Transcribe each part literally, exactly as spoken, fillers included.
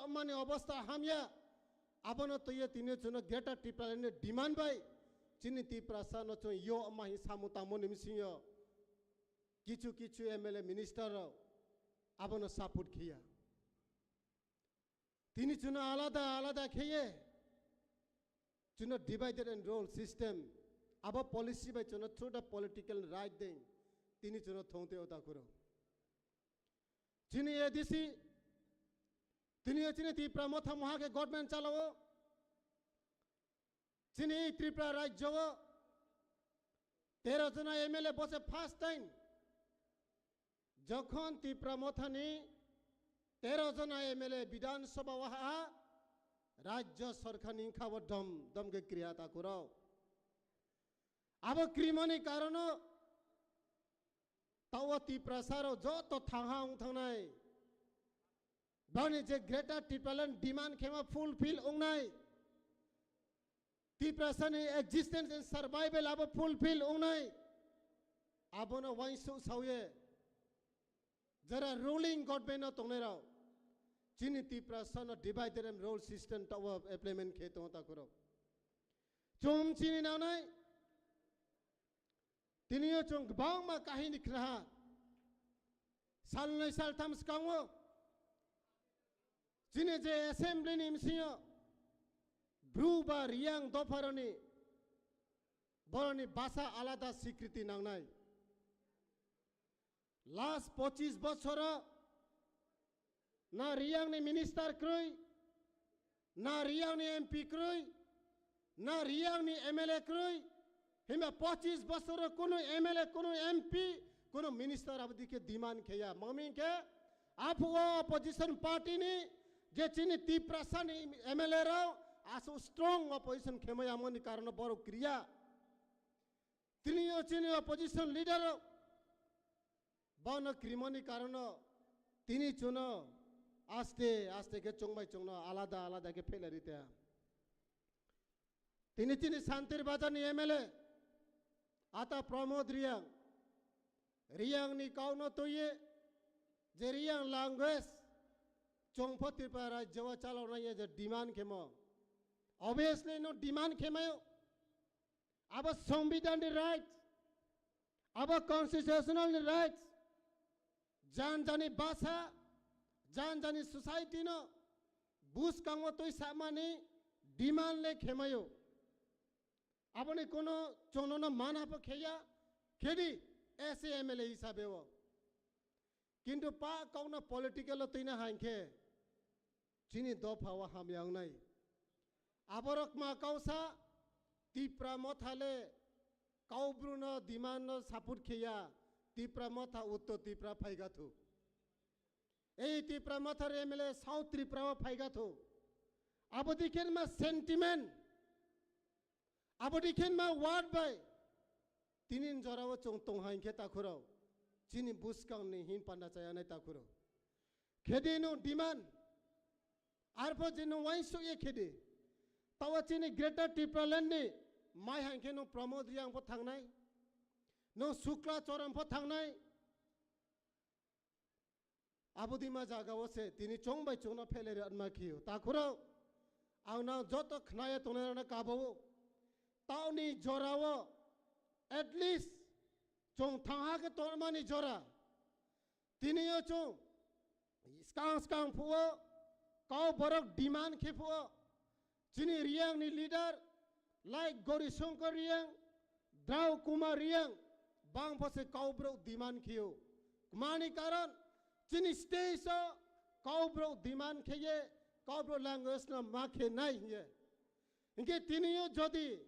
Mani obostha hamya. Abono twiwi tini chwngno Greater Tipraland ni demand bai chini Tiprasa no chwng yo ma hi samu tamo ni bisingo kichu kichu M L A minister rok abono support khiya. Tini chwngno alada alada kheye chwngno divided and rule system abo policy bai chwngno through the political right ding tini chwngno thongte o takhuro. Chini A D C, tini o chini Tipra Motha moha khe government chalao. Chini Tripura rajyo o tero jona M L A bose first time. Jokhon Tipra Mothani tero jona M L A Bidhan Sabha o ha, rajyo sarkar ni kha bo dom dom khe kriya takhuro. Abo krimani karono Tawa Tiprasa rok joto thangha wng thangnai. Bani je Greater Tipraland demand khema fulfill wngnai. Tiprasa ni existence and survival abo fulfill wngnai. Abono wainsu sauye. Jara ruling government no tongnai rok. Chini Tiprasa no divided and rule system tawa implement khe tongo takhuro. Chum chini nanai. Tini o chwng kwbangma kahini khnaha. Salnwi saltham swkango chini je assembly ni bisingo Bru ba Riyang dopharoni boroni basa alada sikriti nangnai. Last pochis bochoro na Riyang ni minister krwi, na Riyang ni M P krwi, na Riyang ni M L A krwi, himba pochis bosor kunu M L A, kunu M P, kunu minister abdi khe demand kheya. Mami khe aphuo opposition party ni je chini Tiprasa ni M L A rao asu strong opposition khemaya mani karono borok kriya. Tini o chini opposition leader rok bono krimoni karono tini chuno aste aste khe chongbai chongno alada alada khe phelai rite. Tini chini Santir Bazar ni M L A ata Pramod Riyang, Riyang ni kauno toye je Riyang language chongpho Tripura rajyo o chaloknai je demand khemo. Obviously no demand khemayo. Abo Songbidan ni right, abo constitutional ni right, jan jani basa, jan jani society no bwskango twi samani demand le khemayo. Aboni kono chwngno mana bo kheya, khedi S A M L A hisabe o. Kintu pa kokno political o twina hai khe chini dopha o hamya wngnai. Aborok ma kausa Tipra Motha le Kaubru no demand no support kheya, Tipra Motha Uttor Tripura phaigathu. Ei Tipra Motha M L A South Tripura o phaigathu. Abo dikhen ma sentiment. Abo dikhen ma word bai tinin jorao chwng tong hai khe takhurao chini bwskang ni hin panda chayanai takhurao. Khedi no demand arpho je no wainsu ye khedi tawa chini Greater Tipraland ni mai hai khe no Pramod Riyang pho thangnai, no Sukla Choran pho thangnai. Abodima jaga o se tini chong bai chong no pheleri anma khiyo. Takhuro ang nang joto khnaya tongnai rana kabo. Tauni jora o at least chong thangha khe tongmani jora. Tini yo chong skang skang phuo kau borok demand khe phuo. Chini Riyang ni leader like Gori Shankar Riyang, Drau Kumar Riyang, bang pho se kau borok demand khiyo. Mani karon chini stage o kau borok demand kheye, kau borok language no ma khe nai hiye. Hinkhe tini yo jodi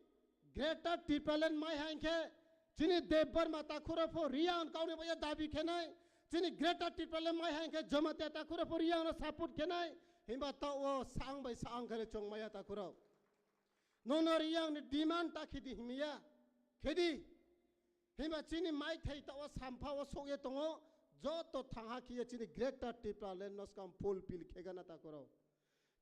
Greater Tipraland mai hai hinkhe chini Debbarma takhuro pho Riyang kauni baya dabi khenai, chini Greater Tipraland mai hai hinkhe Jamatia takhuro pho Riyang no support khenai, himba ta o sang bai sang khe chong maya takhuro. Nono Riyang ni demand ta khidi himiya, khedi. Himba chini mai thai ta o sampha o sokye tongo, joto thangha khiye chini Greater Tipraland no skam fulfill khegana takhuro.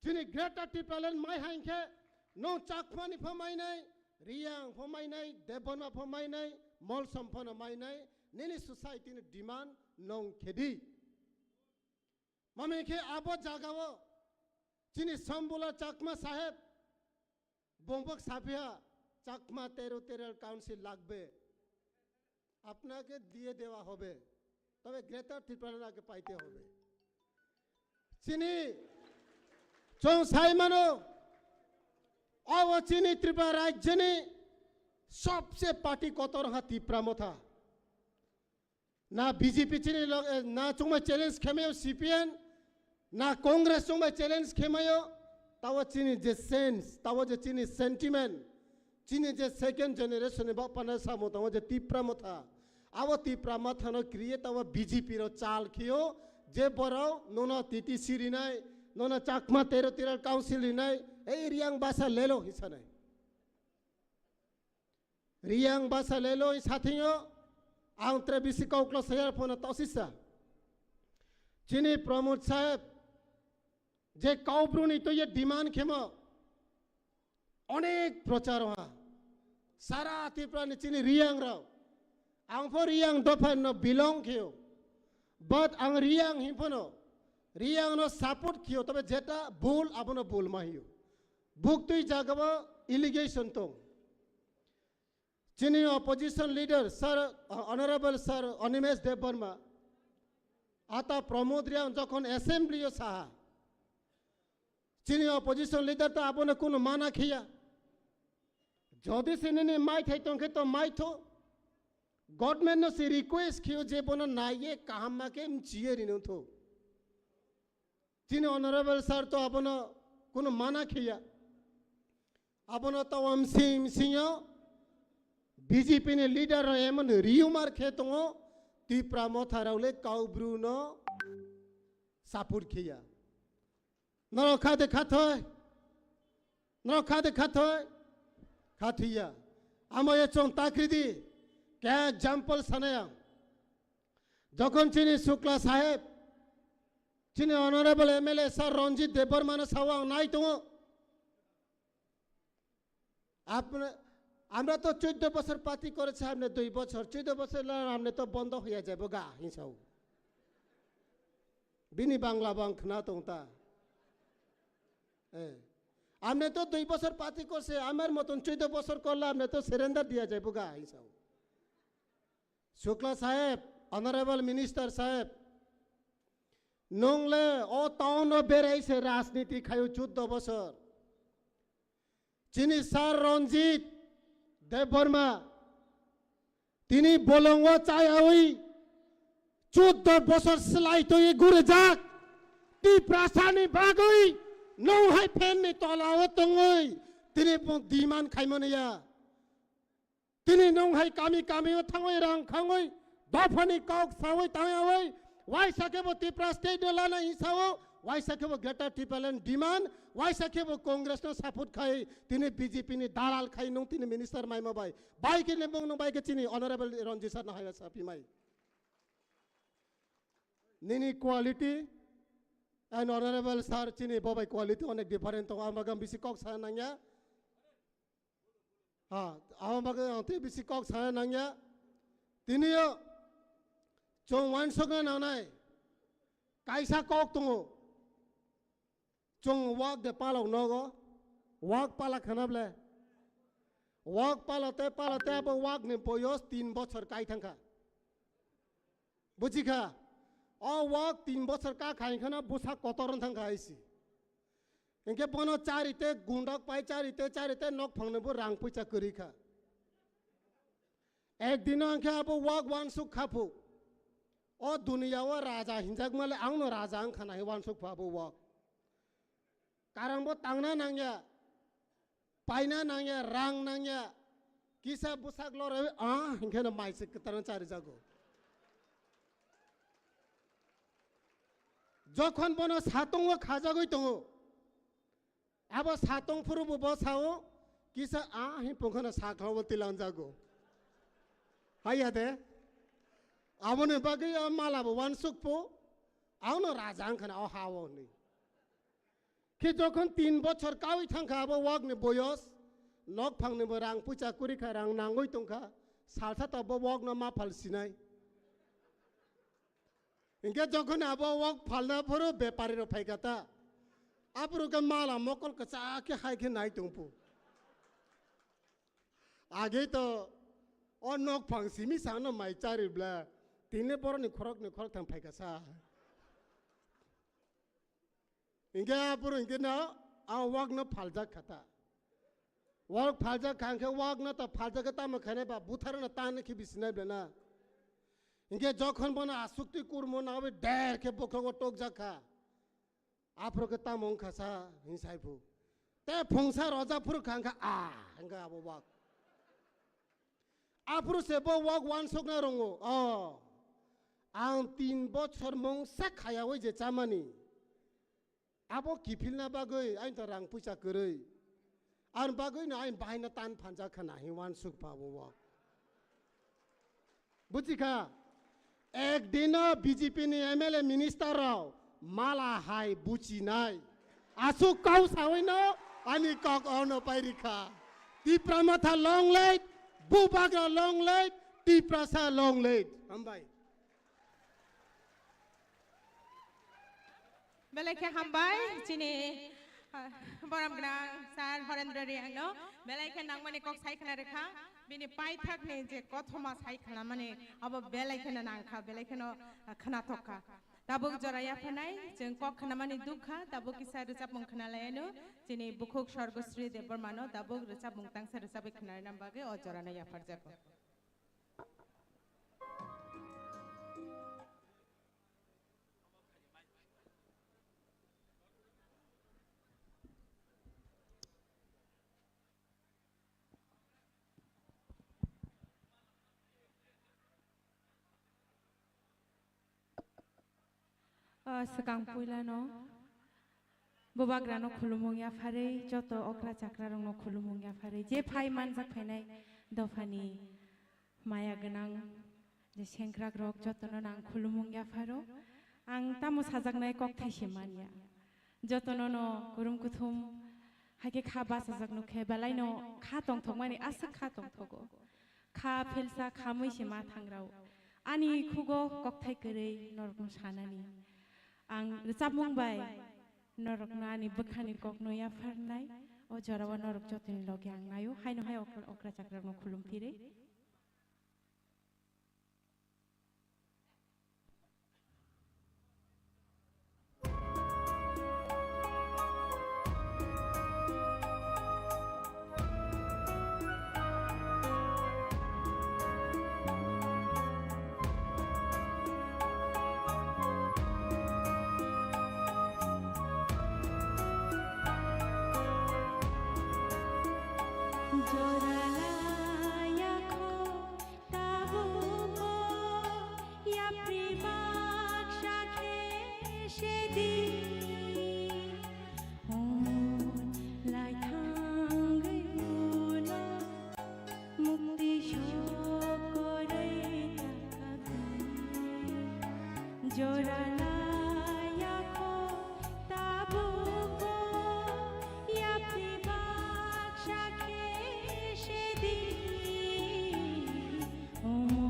Chini Greater Tipraland mai hai hinkhe, nong Chakmani pho mainai, Riyang pho mainai, Debbarma pho mainai, Molsom pho no mainai, nini society ni demand nong khedi. Mami khe abo jaga o, Chini Sambula Chakma Saheb, bongbok saphiya, Chakma Territorial Council lagbe, আপনাকে দিয়ে দেওয়া হবে, তবে গ্রেটার ত্রিপুরাল্যান্ড আগে পাইতে হবে। Chini, chwng sai mano, abo chini Tripura rajyoni sobse party kotor ha Tipra Motha. Na B J P chini log-, eh, na chwngbai challenge khemayo C P M, na Congress chwngbai challenge khemayo, tabo chini je sense, tabo je chini sentiment, chini je second generation ni bapana samo tongo je Tipra Motha, abo Tipra Motha no create tabo B J P ro chal khiyo, je borok nono T T C rinai, nono Chakma Territorial Council rinai, ei Riang basa lelo hisanai. Riang basa lelo sathingyo, ang tre bisi kaukla sayar phone tosisa. Chini Pramod Saheb, je kaubruni to ye demand khemo, onek prochar ha. Sara Tripura ni chini Riang rao. Ang pho Riang dopha no belong khiyo. But ang Riang himphano, Riang no support khiyo, tobe jeta bul abono bul ma hiyo. Buktui jagao allegation tong. Chini opposition leader, Sir, uh, Honorable Sir Animesh Debbarma, ata Pramod Riang jokhon assembly o saha, chini opposition leader ta abono kuno mana khiya. Jodi se nini mai thai tongkhe to mai tho. Government no se request khiyo je bono naiye kaham ma khe mchiye rino tho. Chini honorable sir to abono kuno mana khiya. Abono tawam sim sinyo B J P ni leader ro emon riumar khe tongo, Tipra Motha rao le kaubru no support khiya. Norok kha de khathoi, norok kha de khathoi, khathiya. Amo ye chong takridi, kya example sanaya. Jokhon chini Shukla Saheb, chini honorable M L A sir Ranjit Debbarma no sao ang nai tongo. আপনি, আমরা তো চোদ্দ বছর পার্টি করেছি, আপনি দুই বছর, চোদ্দ বছর লা আপনি তো বন্ধ হইয়া যাবো গা হিংসাও। বিনি বাংলা বাং খনা তো তা। এ, আপনি তো দুই বছর পার্টি করছে, আমার মতন চোদ্দ বছর করলে আপনি তো সারেন্ডার দিয়া যাবো গা হিংসাও। Shukla Saheb, Honorable Minister Saheb, nongle o town o berai se rajniti khayo chuddo bosor. Chini sir Ranjit Debbarma, tini bolongo chayawi chuddo bosor slai toi gurjak. Tiprasani bagwi nong hai fan ni tola o tongwi tini bo demand khaimani ya. Tini nong hai kami kami o thangwi rang khangwi dophani kok sawi tangwi waisa khe bo Tipra state no lana hinsa o, waisa khe bo Greater Tipraland demand, waisa khe bo Congress no support khai, tini B J P ni dalal khai nung tini minister maima bai. Bai khe nung bai khe chini honorable Ranjit sir no hai sapi mai. Nini quality and honorable sir chini bobai quality onek different tongo, ang bagam bisi kok sa nangya. Ha, abo bagwi ang tei bisi kok sana nangya. Tini o chwng uansukna nangnai kaisa kok tongo. Chwng wak de palok nogo. Wak pala khana ble. Wak pala te pala te abo wak ni boyos tin bochor kai thangkha. Buji kha, o wak tin bochor ka khai khana bwsa kotor wng thang kha hai si. Hinkhe bono chari te gundok pai chari te chari te nok phang ni bo rang puisa kwrwi kha. Ek dino hinkhe abo wak uansuk kha phu. O duniya o raja hinjak male ang no raja wng khana hi uansuk phu abo wak. Karang bo tangna nangya, paina nangya, rang nangya, kisa bwsak lorwi, ah, hinkhe no mai se kwtal chari jago. Jokhon bono satung o khajagwi tongo, abo satung phuru bo bo sao, kisa, ah, hin pungkhano sakha bo tilang jago. Haiya de, aboni bagwi o mala bo uansuk phu, ang no raja wng khana o ha o hwnwi. Khe jokhon tin bochor kawi thangkha abo wak ni boyos, nok phang ni bo rang puisa kwrwi kha, rang nangwi tongkha, salsa ta bo wak no ma phal sinai. Hinkhe jokhon abo wak phalna phuru bepari rok phaikha ta, Aphuru khe mala mokol kwchak khe hai khe nai tongphu. Age to o nok phang simi sano mai chari bla. Tini boroni khorok ni khorok thang phai kasa. Hingke aphuru hingke no a wak no phaljak kha ta. Wak phaljak kha hingke wak no ta phaljak khe tamo khainai ba buthar no tan khe bisinai bla na. Hingke jokhon bono asukti kurmo na bai der khe bokhrogo tokjak kha. Aphuru khe tamo wngkha sa hing sai phu. Te phungsa roja phuru kha wngkha a hingkha abo wak. Aphuru se bo wak wansukna rongo. O. Ang tin bochor mungsa khayawi je chamani. Abo kiphilna bagwi ain to rang puisa kwrwi. Ar bagwi no ain bahaina tan phanjak kha nahi wansuk pa bo wak. Buchikha, ekdino B J P ni M L A minister rok mala hai buchinai. Asuk kau sawino ani kok ono pairikha. Tipra Motha long live, Bubagra long live, Tiprasa long live. Hambai. Belai khe hambai chini, ah, borom gwnang sir Horendra Reang no. Belai khe nangmani kok sai khna rwkha, bini paithak ni je kothoma sai khna mani abo belai kheno nangkha, belai kheno, ah, khnathok kha. Tabuk jora yapharnai, chwng kok khnamani dukha, tabuk kisa rwchapmung khna lai anw, chini bukhuk Sorgosri Debbarma no tabuk rwchapmung tangsa rwchapwi khna rwna bagwi o jora no yapharjago. O swkang puilano Bubagrano khulumung yapharwi, joto okra chakrarokno khulumung yapharwi, je phai manjak phainai dophani maya gwnang je sengkrakrok jotono ang khulumung yapharo. Ang tamo sajaknai kokthai se manya. Jotono no kurum kuthum hai khe kha bachajak nukhe, belaino kha tongthokmani aswk kha tongthogo. Kha phelsa kha mui se ma thangrao. Ani khugo kokthai kwrwi norokno sanani. Ang rwchapmung bai norokno ani bwkhani kokno yapharnai. O jorao norok jotoni loge ang naio. Haino hai okra, okra chakrarokno khulumphirwi. Jorala yakho tabuko yapri baksa khe sedi. Hwn lai thangwi ulo mukti sokorwi takabdi. Jorala yakho tabuko yapri baksa khe sedi. Omo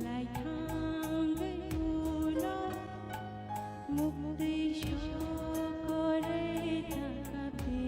lai thangwi ulo mukti sokorwi takabdi.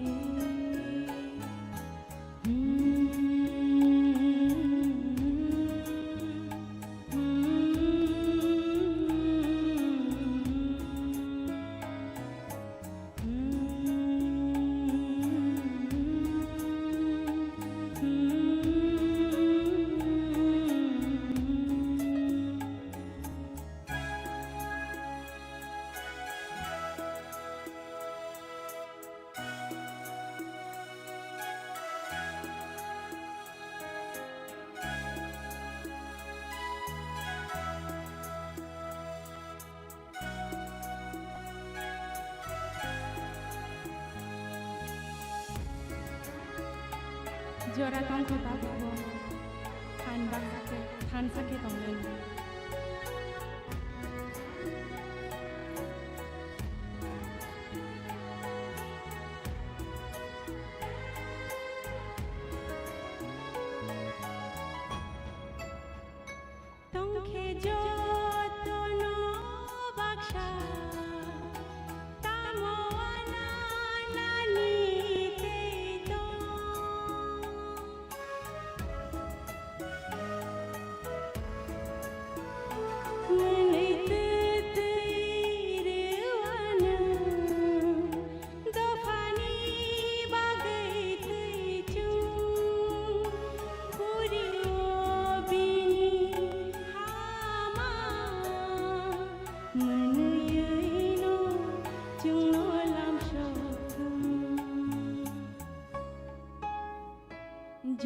Jora tongkha tabukbo, than baksa khe, thansa khe tongnani. Tongkhe jotono baksa, tamo wana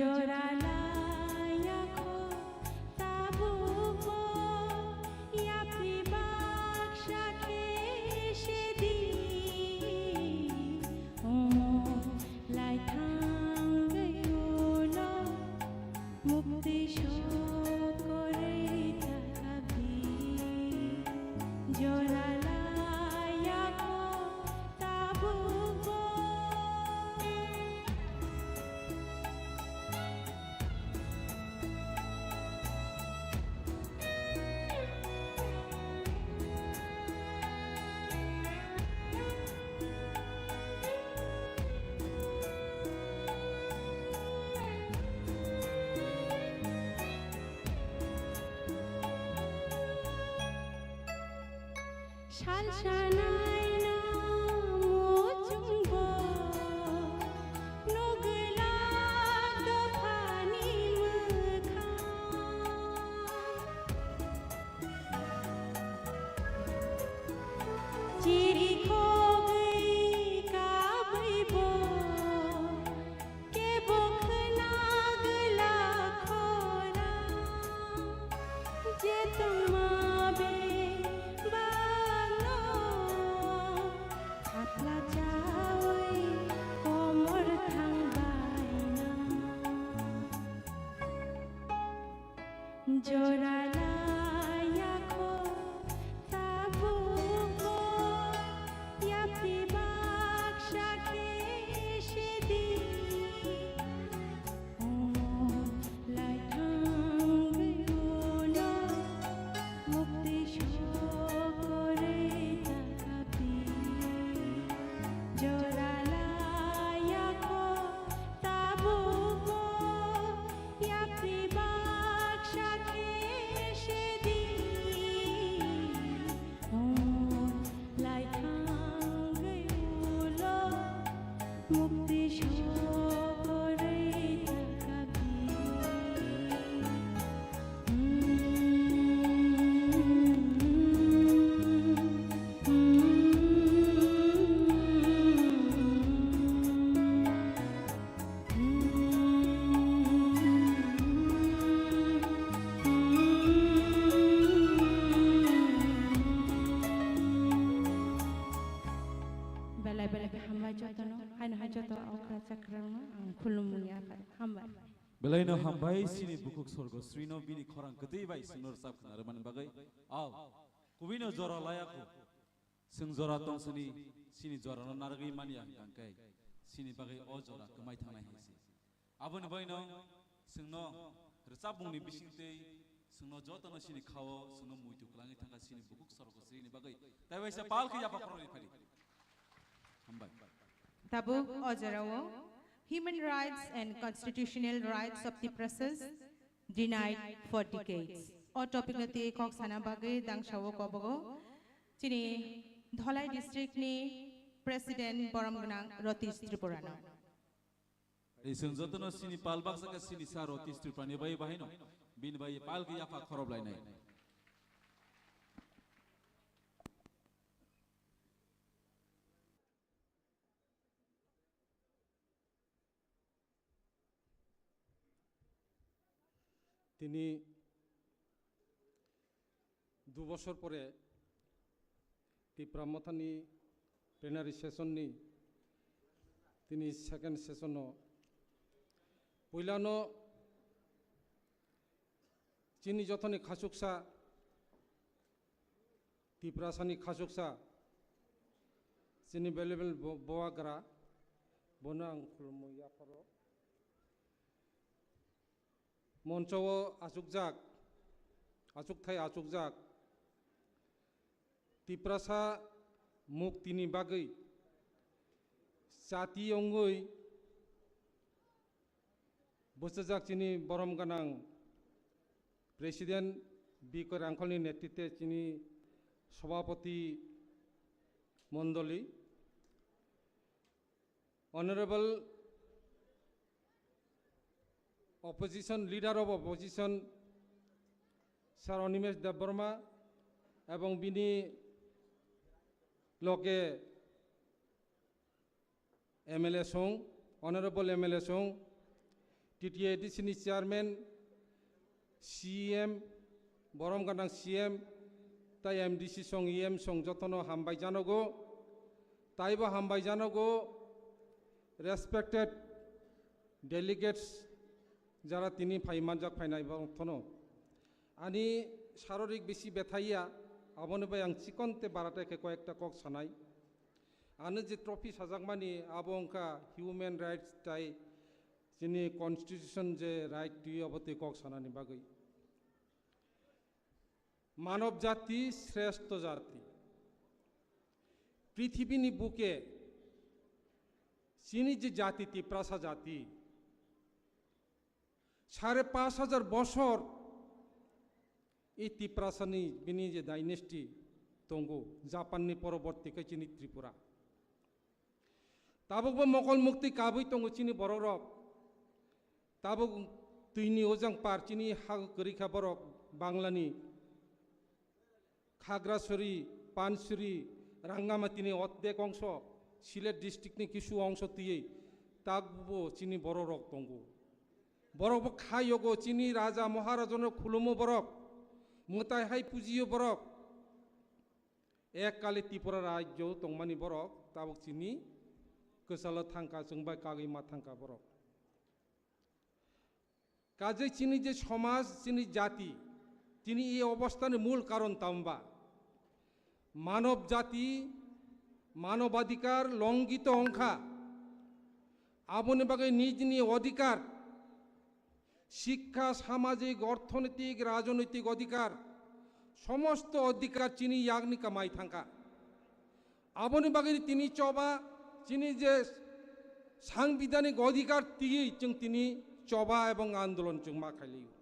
Jora laiya kho tabukbo yapri baksa khe sedi. Omo lai thangwi ulo mukti sokorwi thangkha di. Jora laiya kho tabukbo. Sal sanai na muchungbo nugla dophani mwkhang. Chiri khogwi kabwibo kebo khna gwla khorang, je tongma bebakno athla chawi komor thangbaina. Jora laiya kho tabukbo yapri baksa khe sedi. Omo lai thangwi ulo mukti sokorwi thangkha di. Jora laiya kho tabukbo yapri baksa khe sedi. Omo lai thangwi ulo mukti sokorwi thangkha di. Belai belai khe hambai jotono, haino hai joto okra chakrano ang khulumwi ya kha. Hambai. Belaino hambai sini bukhuk sorgo srino bini khorang kwtwi bai swngnor chap khna rwmani bagwi. Au, kubino jora laya kho. Chwng jora tong sini, sini jorano narwgwi manya hwnkhe sini bagwi o jora kwmai thangnai hai se. Aboni bagwino chwngno rwchapmungni bisingtwi chwngno jotono sini khao, chwngno muitu kwlangwi thangkha sini bukhuk sorgo srini bagwi. Tei waisa pal khe yapha khoroknwi phadi. Hambai. Tabuk o jorao Human Rights and Constitutional Rights of Tiprasas Denied for Decades. O topic no twi kok sana bagwi dangsao kobogo chini Dholai district ni President borom gwnang Ratish Tripura no. Tei chwng jotono sini pal baksa khe sini sa Ratish Tripura ni bai bahai no bini bai pal khe yapha khorob lainai. Tini du bosor pore Tipra Mothani plenary session ni tini second session o puilano chini jothoni khachuksa Tiprasani khachuksa chini valuable bo-, boagra bono ang khulumwi yapharo. Moncho o achukjak, achukthai achukjak Tiprasa muktini bagwi chati wngwi bwchajak chini borom gwnang President B. Koirangkholni netritwe chini Sobhapoti Mondoli, Honorable Opposition, Leader of Opposition, Sir Animesh Debbarma, ebong bini loge M L A song, Honorable M L A song, T T A D C ni chairman, C M, borom gwnang C M, tai M D C song, E M song jotono hambai janogo. Taibo hambai janogo, respected delegates, jara tini phai manjak phainai borok thono. Ani sarorik bisi bethaiya, aboni bai ang chikon te barate khe koyekta kok sanai. Ano je trophy sajakmani abo wngkha human rights tai chini constitution je right twi abo twi kok sanani bagwi. Manob jati shrestho jati. Prithibini buke chini je jati Tiprasa jati, sare pash hajar bosor e Tiprasani bini je dynasty tongo, Japanni poroborti khe chini Tripura. Tabukbo mokol mukti kabui tongo chini borok rok. Tabuk twini ojang par chini ha kwrwi kha borok Banglani. Khagrasuri, Pansuri, Rangamatini oddek ongso, Sylhet district ni kisu ongso twiwi tabukbo chini borok rok tongo. Borok bo kha yogo chini raja maharajano khulumo borok, mwtai hai pujiyo borok. Ek kali Tripura rajyo tongmani borok, tabuk chini kwchalo thangkha, chwng bai kagwi ma thangkha borok. Kajai chini je somaj, chini jati, chini e obostani mul karon tamba? Manob jati, manobadikar longito ongkha. Aboni bagwi nijni odhikar, Shikkha, samajik, orthonoitik, rajnoitik odhikar, somosto odhikar chini yakni kamai thangkha. Aboni bagwi tini choba, chini je sangbidanik odhikar twiwi chwng tini choba ebong andolon chwng ma khailiyo.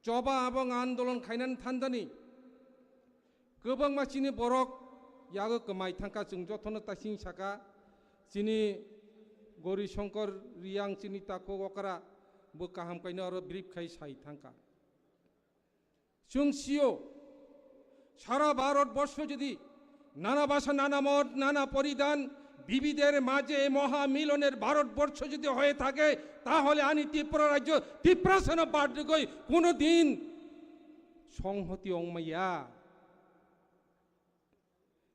Choba ebong andolon khainani thandani kwbangma chini borok yago kwmai thangkha, chwng jotono tasing saka, chini Gori Shankar Riyang chini takhuk okra bo kaham kaino aro brief khai sai thangkha. Chwng sio, সারা ভারতবর্ষ যদি নানা ভাষা, নানা মত, নানা পরিধান, বিবিধের মাঝে মহামিলনের ভারতবর্ষ যদি হয়ে থাকে, তাহলে ani Tripura rajyo Tiprasano badrigoi kono din songhoti ongmaya.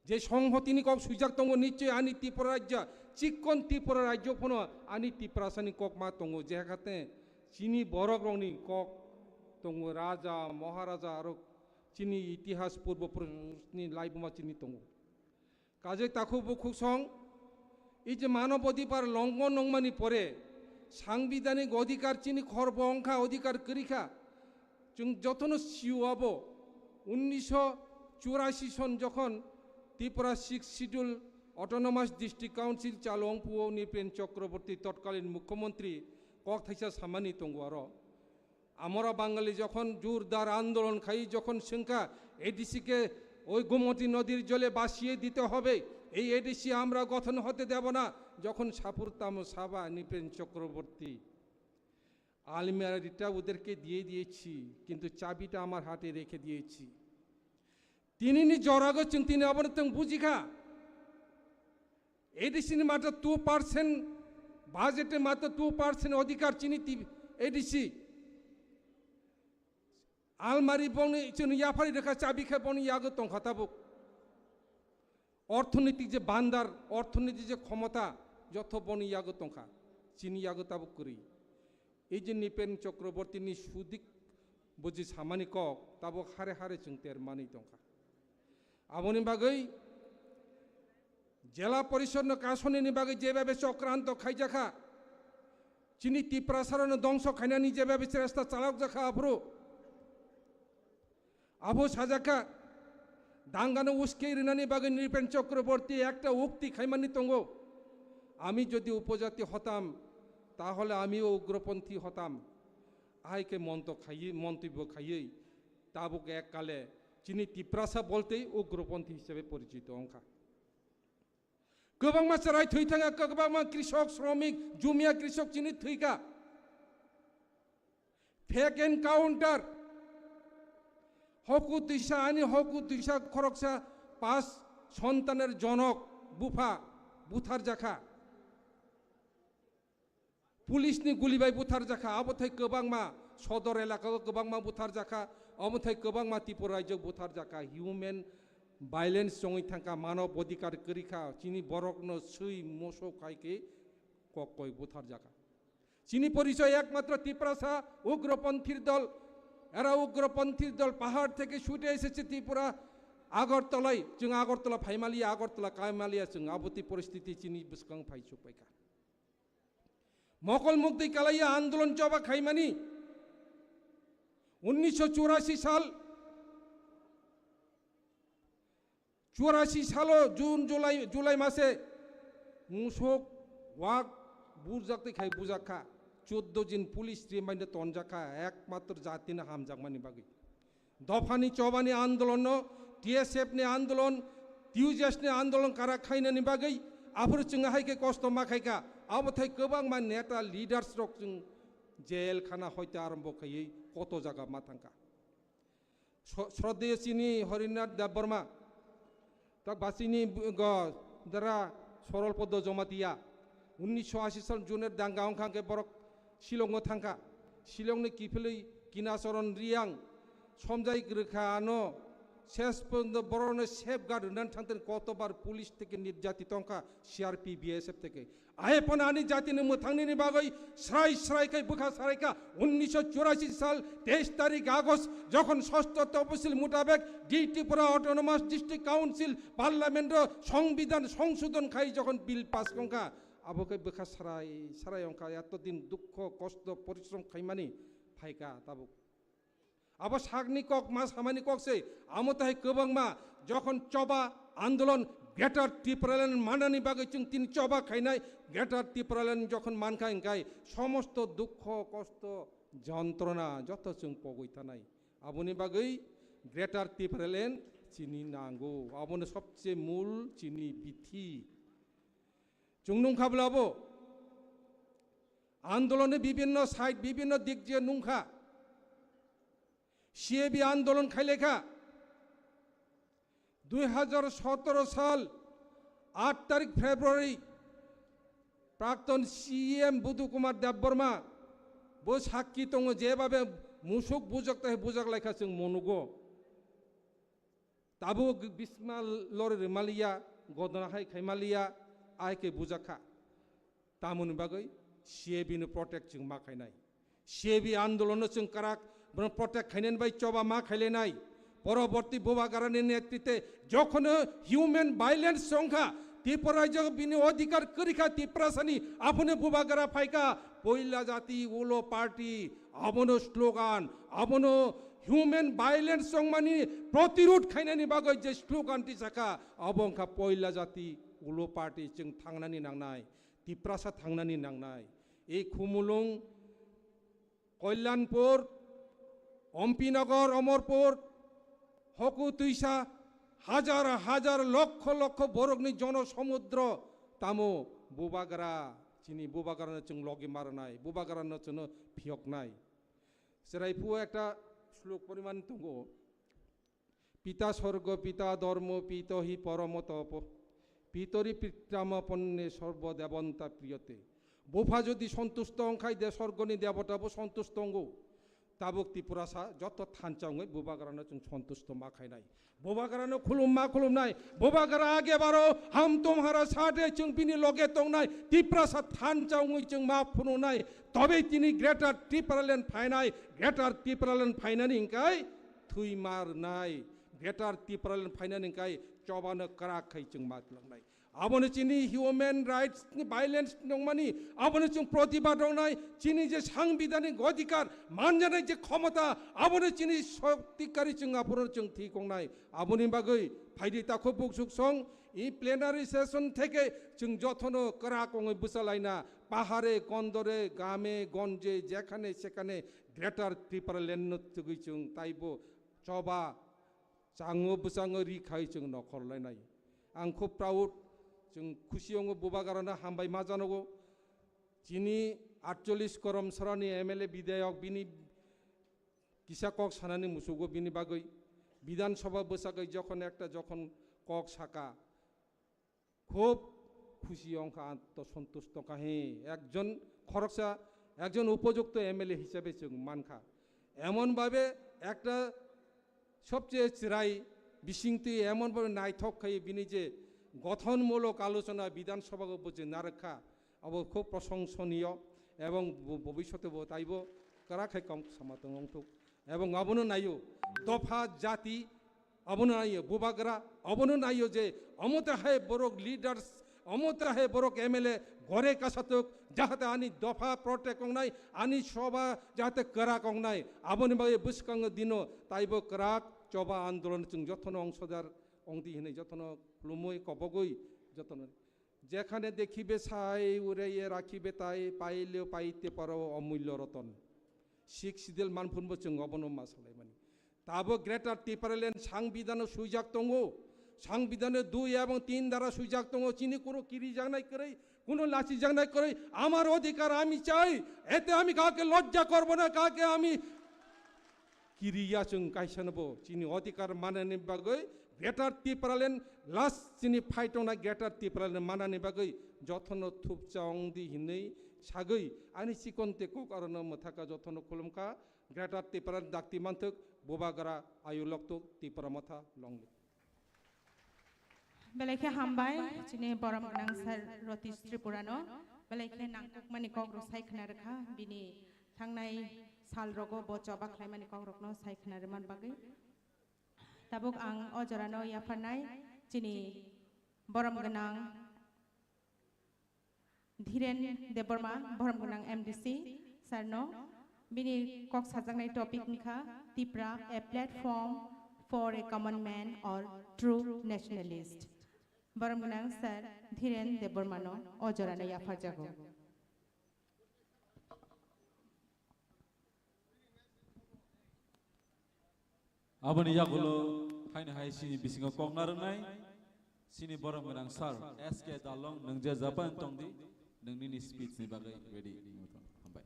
Je songhotini kok swijak tongo, nichoi ani Tripura rajya, chikkon Tripura rajyo phano ani Tiprasani kok ma tongo, je hakate chini borok rokni kok tongo, raja, maharaja, aro chini itihas purbo purusni laibuma chini tongo. Kajai takhuk bukhuk song, ei je manob odhikar longhon wngmani pore, sangbidanik odhikar chini khorbo wngkha, odhikar kwrwi kha. Chwng jotono sio abo, unnisho churasi son jokhon Tripura Sixth Schedule Autonomous District Council chalo wngphuo Nripen Chakraborty totkalin mukhyamantri kok thaisa samani tongo aro. Amora Bangali jokhon jurdar andolon khai, jokhon swngkha A D C ke ওই গোমতী নদীর জলে ভাসিয়ে দিতে হবে, এই এডিসি আমরা গঠন হতে দেব না, যখন সাপুর তামো সাবা নৃপেন চক্রবর্তী আলমিরা রিটা ওদেরকে দিয়ে দিয়েছি, কিন্তু চাবিটা আমার হাতে রেখে দিয়েছি। Tinini jorago chwng tini abono tong bujikha. A D C ni mata two percent, budget ni mata two percent odhikar chini ti-, A D C. Almari bongni chwng yaphari rwkha, chabi khe boni yago tongkha tabuk. Orthonitik je bandar, orthonitik je khomota, jotho boni yago tongkha. Chini yago tabuk kwrwi. Ei je Nripen Chakraborty ni sudik buji samani kok, tabuk hare hare chwng ter manwi tongkha. Aboni bagwi Jela Porishod no kasonini bagwi jebhabe chokranto khaijakha, chini Tiprasarano dongso khainani jebhabe chesta chalokjakha aphuru, abo sajakha, dangano uskei rinani bagwi Nripen Chakraborty ekta ukti khaimani tongo, "আমি যদি উপজাতি হতাম, তাহলে আমিও উগ্রপন্থী হতাম।" Ahai khe monto khaiwi, montobyo khaiwi, tabuk ek kale chini Tiprasa boltei ugroponthi hisabe porichito wngkha. Kwbangma chwrai thwi thangkha, kwbangma krishok, sromik, jumia krishok chini thwikha. Fake encounter. Hoku twisa, ani hoku twisa khoroksa pas sontaner jonok bupha butharjakha. Police ni guli bai buthar jakha, abo thai kwbangma sodor elaka o kwbangma buthar jakha, abo thai kwbangma Tripura rajyo buthar jakha, human violence chongwi thangkha, manob odhikar kwrwi kha, chini borok no swi moso khai khe kok koi buthar jakha. Chini porichoy ekmatro Tiprasa ugroponthir dol, era ugroponthir dol pahar theke ছুটে এসেছে Tripura, আগরতলায়, chwng Agartala phaimaliya, Agartala kaimalia, chwng aboti poristiti chini bwskang phai chukpaikha. Mokol mukti kalaiya andolon choba khaimani উনিশশো চুরাশি সাল, চুরাশি salo June, July, July mase musuk wak burjakti khai bujakha, চোদ্দ din police remind tonjakha, ekmatro jatino hamjakmani bagwi. Dophani chobani andolonno, T S F ni andolon, T U J S ni andolon kara khainani bagwi, aphuru chwng hai khe kosto ma khaikha, abo thai kwbangma neta leaders rok chwng jail khana hoite arombo khaiwi koto jaga ma thangkha. Sro-, Shraddheyo chini Harinath Debbarma, tak basini bu-, go, dara Sorol Poddo Jamatia, উনিশশো আশি sal June er danga wngkha hwnkhe borok Shillong o thangkha. Shillong ni kiphilwi Kinacharan Reang, somjai rwkha ano, ses porjonto borokno safeguard rwnani thangtani kotobar police theke nirjati tongkha, C R P B S F theke. Ahe phano ani jatini mwthangnini bagwi srai srai khai bwkha sarai kha. উনিশশো চুরাশি sal তেইশ tarik August jokhon sosto toposil mutabek di Tripura Autonomous District Council Parliament o Songbidan songsodon khai jokhon bill pass wngkha, abo khe bwkha sarai sarai wngkha, eto din dukho kosto porishrom khaimani phaikha tabuk. Abo sakni kok ma samani kok se, amo tahai kwbangma jokhon choba andolon Greater Tipraland manani bagwi chwng tini choba khainai, Greater Tipraland jokhon mankha hwnkhe somosto dukho kosto jontrona joto chwng pogwi thanai. Aboni bagwi Greater Tipraland chini nango, abono sobse mul chini bithi. Chwng nungkha bwlabo andoloni bibinno side, bibinno dik je nungkha. C A B andolon khailekha. দুই হাজার সতেরো sal আট tarik February, Prakton C E M Budu Kumar Debbarma bo sakki tongo, jebabe musuk bujak tai bujak laikha chwng monugo. Tabuk bisma lori rwmaliya, godona hai khaimaliya, ai khe bujakha. Tamoni bagwi C A B no protect chwng ma khainai. C A B andolon no chwng karak, bono protect khainani bai choba ma khailainai. Poroborti Bubagrani netrite jokhono human violence chongkha, Tripura rajyo bini odhikar kwrwikha Tiprasani, aphone Bubagra phaikha, poila jati ulo party, abono slogan, abono human violence chongmani protirod khainani bagwi je slogan tisakha, abo wngkha poila jati ulo party chwng thangnani nangnai, Tiprasa thangnani nangnai. Ei Khumulwng, Kalyanpur, Ompinagar, Amarpur, Hoku Twisa, hajar hajar lokkho lokkho borokni jono somudro tamo Bubagra, chini Bubagrano chwng logi marnai, Bubagrano chwngno phiyoknai. Chwrai phuo ekta slok poriman tongo. পিতা স্বর্গ, পিতা ধর্ম, পিত হি পরম তপ, পিতরি পিত্রামপন্নে সর্বদেবন্তা প্রিয়তে. Bupha jodi sontusto wngkhai de sorgoni debota bo sontusto wngo. Tabuk Tiprasa joto thansa wngwi Bubagrano chwng sontusto ma khainai. Bubagrano khulum ma khulumnai. Bubagra age baro ham tumhara sade chwng bini loge tongnai. Tiprasa thansa wngwi chwng ma phunuknai. Tobe tini Greater Tipraland phainai. Greater Tipraland phainani hwnkhe thwi ma rwnai, Greater Tipraland phainani hwnkhe chobano kwrak khai chwng ma twlangnai. Abono chini human rights ni violence nongmani, abono chwng protibad wngnai, chini je sangbidhanik odhikar manjanai je khomota, abono chini shokti kari chwng aphuru chwng thwi kongnai. Aboni bagwi phaidi takhuk buksuk song, i plenary session theke chwng jotono kwrak wngwi bwchalaina, pahare, kondore, game, gonje, jekhane sekhane Greater Tipraland no tugwi chwng taibo choba chango bwchango ri khai chwng nokhor lainai. Ang khub proud, chwng khusi wngo Bubagrano hambai ma janogo. Chini atchollish korom sorani M L A bidhayok bini kisa kok sanani musugo bini bagwi. Bidhan Sabha bwsagwi jokhon ekta jokhon kok saka, khub খুশি অংখা আত্মসন্তুষ্ট কাহি একজন খরকসা একজন উপযুক্ত এমএলএ হিসাবে চুং মানখা। এমনভাবে একটা সবচেয়ে চিরাই বিশিংতি এমনভাবে নাইথক খাই বিনি যে গঠনমূলক আলোচনা বিধানসভাকে বুঝে না রাখা, abo খুব প্রশংসনীয় এবং ভ-, ভবিষ্যতে bo taibo kara khai kong sama tong wngthok. Ebong abono naio dopha jati, abono naio bubagra, abono naio je omote hai borok leaders, omote hai borok M L A gore kasatok, jahate ani dopha protect wngnai, ani soba jahate kwrak wngnai, aboni bagwi bwskango dino taibo kwrak choba andolon chwng jotono ongsodar wngdi hinwi jotono khulumwi kobogwi jotono. যেখানে দেখিবে ছাই উড়াইয়া রাখিবে তাই, পাইলেও পাইতে পারো অমূল্য Ratan. Sixth Schedule manphunbo chwng obono ma salaimani. Tabo Greater Tipraland sangbidhano swijak tongo. Sangbidhano dui ebong tin dara swijak tongo. Chini kuro kirijaknai kwrwi, kuno lachijaknai kwrwi. আমার অধিকার আমি চাই। এতে আমি কাউকে লজ্জা করব না, কাউকে আমি kiriya chwng kaisa no bo chini odhikar manani bagwi Greater Tipraland last chini fight wngnai Greater Tipraland manani bagwi jotono thupcha wngdi hinwi sagwi ani chikon te kok arono mwthaka jotono khulumkha. Greater Tipraland dakti manthok bubagra ayu loktok Tipra Motha long live. Belai khe hambai chini borom gwnang sir Ratish Tripurano, belai khe nangkukmani kok rok sai khna rwkha, bini thangnai sal rogo bo choba khlaimani kok rokno sai khna rwman bagwi. Tabuk ang o jorano yapharnai chini borom gwnang Dhiren Debbarma, borom gwnang M D C sir no, bini kok sajaknai topic wngkha Tipra, a platform for a common man or true nationalist. Borom gwnang sir Dhiren Debbarma no o jorano yapharjago. Aboni yagulo haino hai chini bisingo kok narwknai chini borom gwnang sir S K Dalong, nwng je Japan tongdi, nwng nini speech ni bagwi ready wngwi tong. Hambai.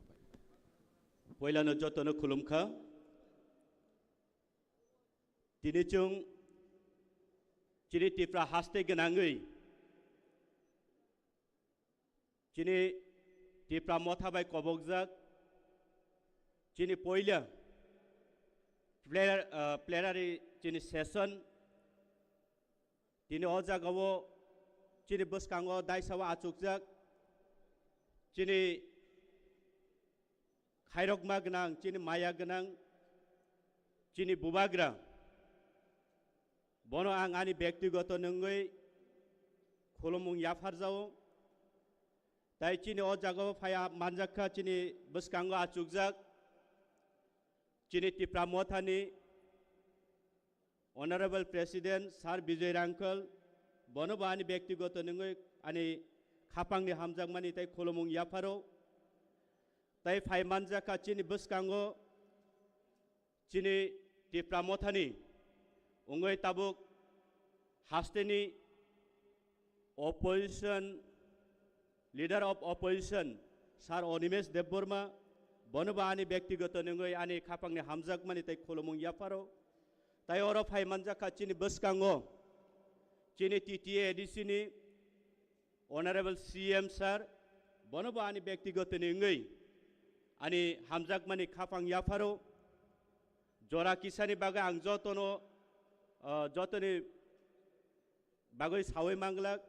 Poilano jotono khulumkha. Tini chwng chini Tipra haste gwnangwi chini Tipra Motha bai kobokjak chini poila plenary, ah, plenary chini session tini o jagao chini bwskango daisao achukjak chini khairokma gwnang, chini maya gwnang, chini bubagra. Bono ang ani bektigoto nwngwi khulumung yapharjao. Tai chini o jagao phaiya manjakha chini bwskango achukjak chini Tipra Mothani Honorable President Sir Bijoy Rangkhal, bono bo ani bektigoto nwngwi ani khapangni hamjakmani tai khulumung yapharo. Tai phai manjakha chini bwskango chini Tipra Mothani wngwi tabuk hasteni opposition, leader of opposition, Sir Animesh Debbarma, bono bo ani bektigoto nwngwi ani khapangni hamjakmani tai khulumung yapharo. Tai oro phai manjakha chini bwskango, chini T T A A D C ni Honorable C M Sir, bono bo ani bektigoto ni wngwi ani hamjakmani khapang yapharo. Jora kisani bagwi ang jotono, ah, jotoni bagwi sawi manglak,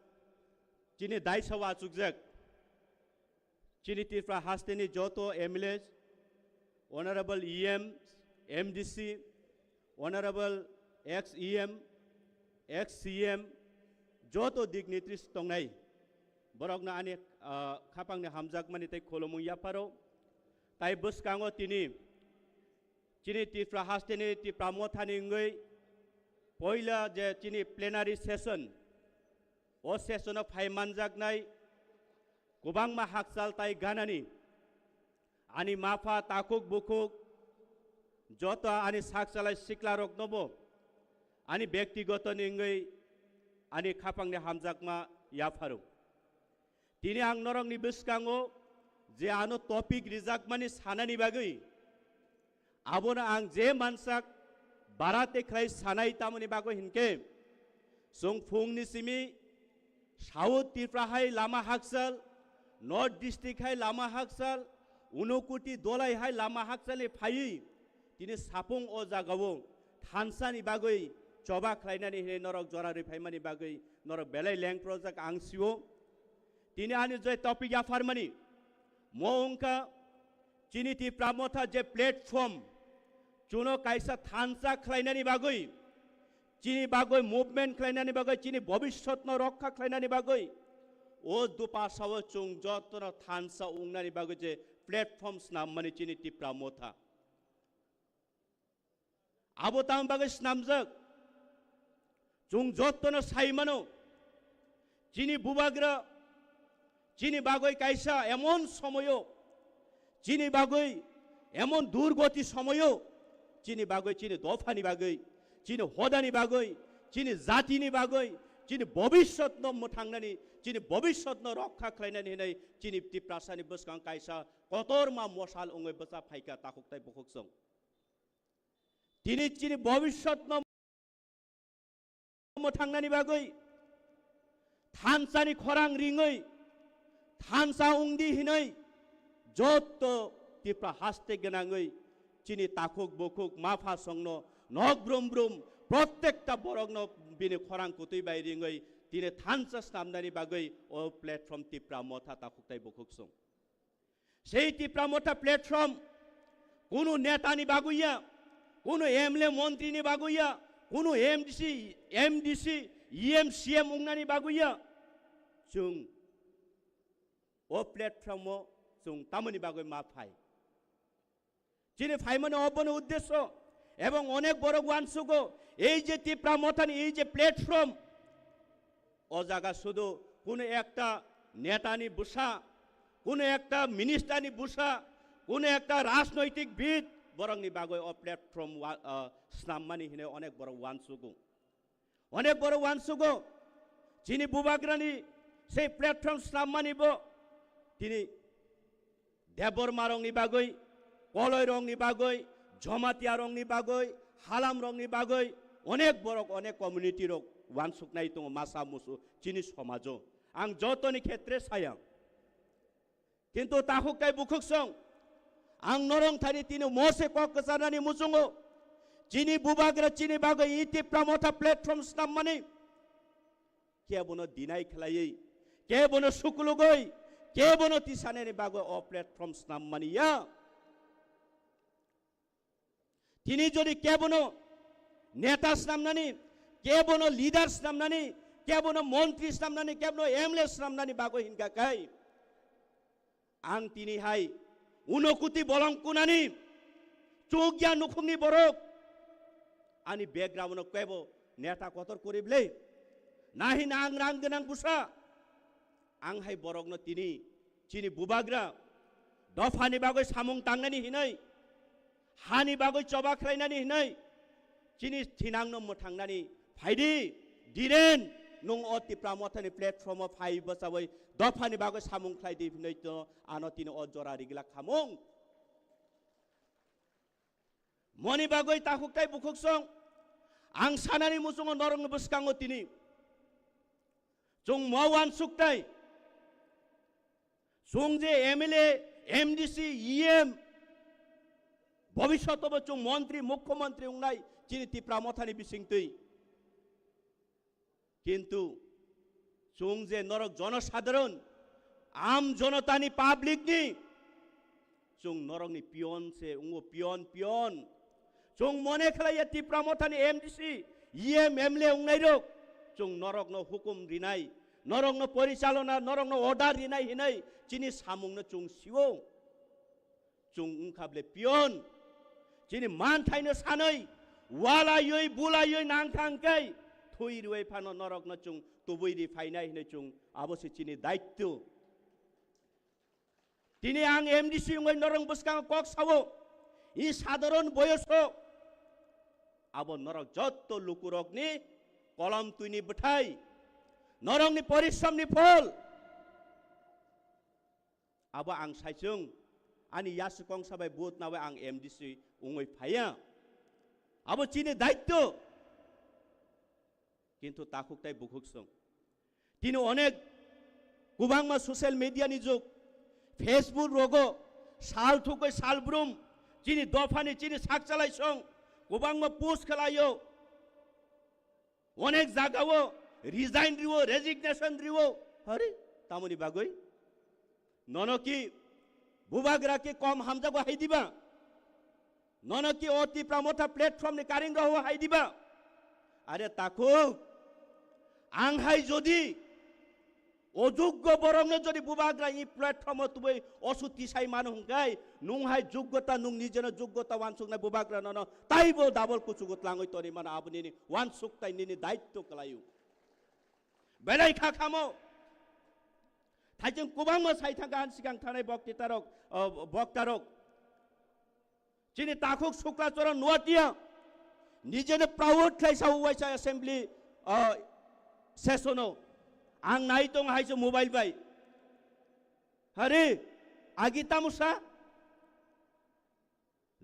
chini daisa o achukjak, chini Tripura hasteni joto M L A, Honorable E M, M D C, Honorable ex E M, ex C M, joto dignitaries tongnai, borokno ani, ah, khapangni hamjakmani tei khulumung yapharo. Tai bwskango tini chini Tripura hasteni Tripura mothani wngwi poila je chini plenary session, o session o phai manjaknai kwbangma hakchal tai ganani ani mapha takhuk bukhuk joto ani sakchalai siklaroknobo ani bektigoto ni wngwi ani khapangni hamjakma yapharo. Tini ang norokni bwskango je ano topic rijakmani sanani bagwi, abono ang je mansak bara te khlai sanai, tamoni bagwi hinkhe chwng phungni simi South Tripura hai lama hakchal, North District hai lama hakchal, Unokuti Dolai hai lama hakchal ni phaiwi tini sapung o jagao thansa ni bagwi choba khlainani hinwi norok jora rwi phaimani bagwi norok belai leng projak ang sio. Tini ani je topic yapharmani mo wngkha chini Tipra Motha je platform chuno kaisa thansa khlainani bagwi, chini bagwi movement khlainani bagwi, chini bobiswtno rokha khlainani bagwi o dupasao chwng jotono thansa wngnani bagwi je platform snammani chini Tipra Motha. Abo tamo bagwi snamjak? Chwng jotono sai mano, chini bubagra chini bagwi kaisa emon somoyo, chini bagwi emon durgoti somoyo, chini bagwi, chini dophani bagwi, chini hodani bagwi, chini jatini bagwi, chini bobiswtno mwthangnani, chini bobiswtno rokha khlainani hinwi chini Tiprasani bwskang kaisa kotorma mosal wngwi bwsa phaikha takhuk tai bukhuk chwng. Tini chini bobiswtno mwthangnani bagwi thansani khorang ringwi thansa wngdi hinwi jotto Tipra haste gwnangwi chini takhuk bukhuk mapha songno nok brum brum prottekta borokno bini khorang kutwi bai ringwi tini thansa snamnani bagwi o platform Tipra Motha takhuk tai bukhuk song. Sei Tipra Motha platform kunu netani bagwi ya, kunu M L A montrini bagwi ya, kunu M D C, M D C, E M, C M wngnani bagwi ya. Chwng o platform o chwng tamoni bagwi ma phai? Chini phaimani obono uddesyo ebong onek borok uansugo ei je Tipra Mothani ei je platform, o jaga sudu kunu ekta netani bwsa, kunu ekta ministerni bwsa, kunu ekta rajnoitik bid borokni bagwi o platform wa-, ah, snammani hinwi onek borok uansugo. Onek borok uansugo, chini bubagrani sei platform snammani bo tini Debbarma rokni bagwi, Koloi rokni bagwi, Jamatia rokni bagwi, Halam rokni bagwi onek borok, onek community rok uansuknai tongo masa musu chini somajo. Ang jotoni khetre saya. Kintu takhuk tai bukhuk song, ang norong thani tini mose kok kwcharnani muchungo, chini bubagra chini bagwi i Tipra Motha platform snammani kebono deny khlaiwi, kebono sukulugwi, kebono tisanani bagwi o platform snammani ya. Tini jodi kebono neta snamnani, kebono leader snamnani, kebono montri snamnani, kebono M L A snamnani bagwi hinkha khai, ang tini hai unokuti bolong kunani chukya nukhungni borok ani background no kebo neta kotor kori ble. Nahi na ang rang gwnang busa. Ang hai borokno tini chini bubagra dophani bagwi samung tangnani hinwi, hani bagwi choba khlainani hinwi, chini thinangno mwthangnani phaidi, Dhiren, nwng o Tipra Mothani platform o phai bwchawi dophani bagwi samung khlaidi hinwi to ano tini o jora rigla khamung. Moni bagwi takhuk tai bukhuk song, ang sanani muchungo norokni bwskango tini chwng mo uansuk tai. Chwng je M L A, M D C, E M, bobiswtobo chwng montri, mukhyamantri wngnai chini Tipra Mothani bisingtwi. Kintu chwng je norok jonosadharon, am jonotani, public ni, chwng norokni pion se wngo, pion, pion. Chwng mone khlaiya Tipra Mothani M D C, E M, M L A wngnairok, chwng norokno hukum rinai, norokno porichalona, norokno order rinai hinwi chini samungno chwng sio. Chwng wngkha ble pion. Chini manthaino sanwi, walaiwi, bulaiwi nangthang khe, thwi rwui phano norokno chwng tubui ri phainai hinwi chwng abo se chini daityo. Tini ang M D C wngwi norok bwskango kok sao, i sadharon boyoso abo norok jotto lukurokni kolom twini bwthai, norokni porishramni phol. Abo ang saichung, ani yasukong sabai vote nawi ang M D C wngwi phaiya. Abo chini daityo. Kintu takhuk tai bukhuk song. Tini onek kwbangma social media ni jug, Facebook rogo sal thugwi sal brum chini dophani chini sakchalai song kwbangma post khlaio, onek jagao resign riwo, resignation riwo. Hari tamoni bagwi nono ki bubagra ki kom hamjago hai diba? Nono ki o Tipra Motha platform ni karing roho hai diba? Are takhuk, ang hai jodi ojuggo borokno jodi bubagra i platform o tubui osuti sai mano hwnkhe, nung hai juggota, nung nijeno juggota wansuknai bubagra nono taibo double kuchugo tlangwi toni mano, abo nini wansuk tai nini daitto kwlaio. Belai kha khamo. Thaijwng kwbangma sai thangkha ani sikang thanai boktitarok, o, boktarok. Chini takhuk Sukla Charan Nuatia nijeno proud khlai sao waisa assembly, o, session o. Ang nai tong hai se mobile bai. Hari, agi tamusa?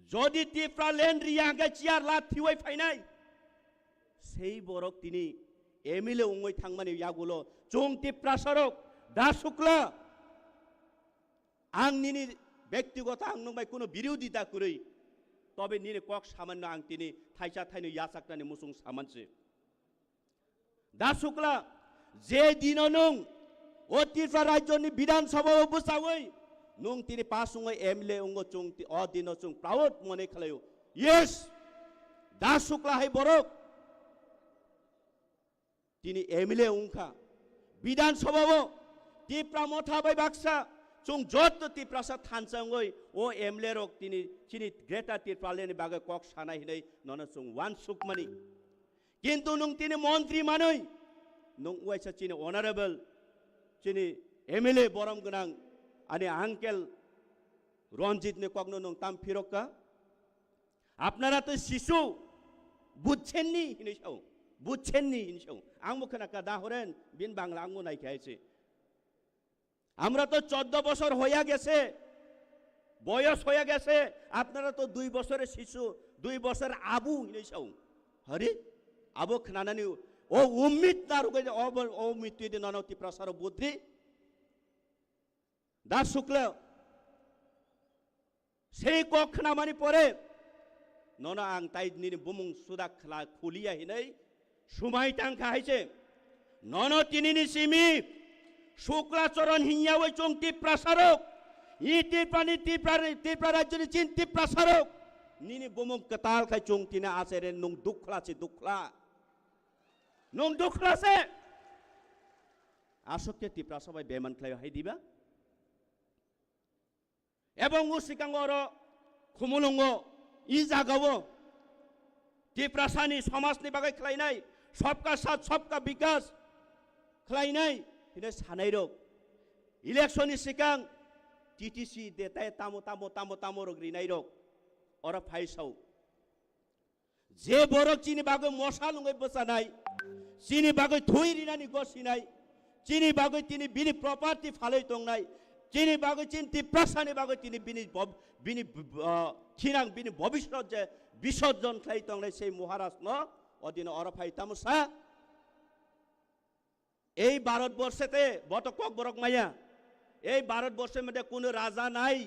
Jodi Tipraland riya hwnkhe chair la thiwi phainai. Sei borok tini M L A wngwi thangmani yagulo chwng Tiprasarok da Sukla. Ang nini bektigoto ang nwng bai kuno birodhi da kwrwi. Tobe nini kok samanno ang tini thaisa thaino yachaknani muchung samansi. Da Sukla, je dino nwng o Tripura rajyoni Bidhan Sabha o bwchawi nwng tini pass wngwi M L A wngo, chwng ti-, o dino chwng proud mone khlaio. Yes, Da Sukla hai borok tini M L A wngkha. Bidhan Sabha o Tipra Motha bai baksa chwng joto Tiprasa thansa wngwi o M L A rok tini chini Greater Tipraland ni bagwi kok sanai hinwi nono chwng uansukmani. Kintu nwng tini montri manwi, nwng uaisa chini honorable, chini M L A borom gwnang, ani uncle Ranjit ni kokno nwng tam phirokka. Apnara to sisu bujchenni hinwi sao, bujchenni hinwi sao. Ang bo khna ka da horen bin Bangla ang bo nai khe hai se. আমরা তো চোদ্দ বছর হয়ে গেছে, বয়স হয়ে গেছে, আপনারা তো দুই বছরের শিশু, দুই বছর আবু হিনে চাও। হরে, আবো খানানি ও উম্মিত না রুগে, ও ব-, ও মৃত্যু দিন অনতি প্রসার বুদ্ধি। দাস শুক্ল, সেই cock khnamani pore, nono ang tai nini bumung suda khla khuliya hinwi sumai tangkha hai se. Nono tinini simi Sukla Charan hinya wai chwng Tiprasarok, i Tiprani, Tipra, Tipra rajyoni chin Tiprasarok, nini bumung kwtal khai chwng tini asere nwng dukhla se dukhla. Nwng dukhla se. Aswk khe Tiprasa bai beman khlai hai diba? Ebong o sikang oro Khumulwngo, i jagao Tiprasani somajni bagwi khlainai, sabka saath, sabka bikas khlainai, hino sanairok. Election ni sikang T T C de tai tamo, tamo, tamo, tamo rok rinairok. Oro phai sao. Je borok chini bagwi mosa lungwi bwchanai, chini bagwi thwi rinani gosinai, chini bagwi tini bini property phalwi tongnai, chini bagwi chini Tiprasani bagwi tini bini bob-, bini b-, b-, ah, thinang bini bobiswt je bisorjon khlai tongnai sei Maharaj no odino oro phai tamo sa. এই ভারতবর্ষেতে বত ককবরক মায়া, এই ভারতবর্ষের মধ্যে কোনো রাজা নাই।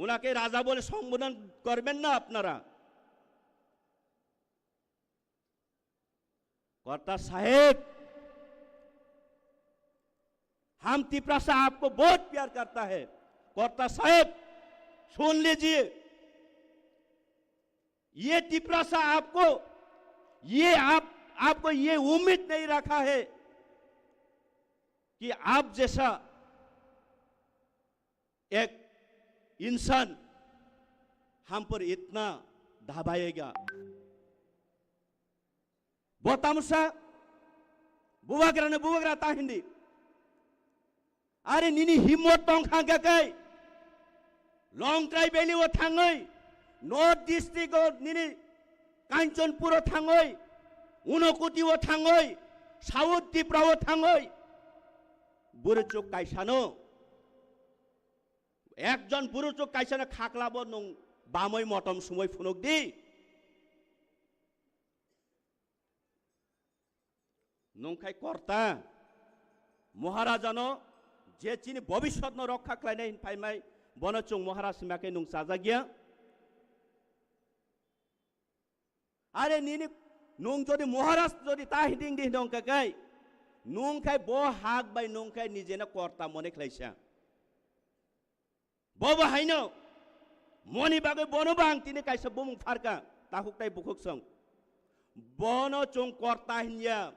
ওনাকে রাজা বলে সম্বোধন করবেন না আপনারা। কর্তা সাহেব, हम तिपरासा आपको बहुत प्यार करता है। কর্তা সাহেব, सुन लीजिए, ये तिपरासा आपको, ये आप, आपको ये उम्मीद नहीं रखा है कि आप जैसा एक इंसान हम पर इतना दबाएगा। Bo tamsa bubagrano bubagra ta hindi. Are nini himmot tong kha khe kai. Longtrai Valley o thangwi, North District o nini Kanchanpur o thangwi, Unakoti o thangwi, South Tripura o thangwi, bwrwi chuk kaisano, ekjon bwrwi chuk kaisano khaklabo nwng bamwi motom sumwi phunuk di. Nwng khai korta, Maharajano je chini bobiswtno rokha khlainai hin phaimai, bono chwng Maharaj hima khe nwng chajakya. Are nini nwng jodi Maharaj jodi ta hinding di hinong kakai, nwng khai bo hak bai nwng khai nijeno korta mone khlaisa. Bobo haino moni bagwi bono bo ang tini kaisa bumung pharka, takhuk tai bukhuk song. Bono chwng korta hinya,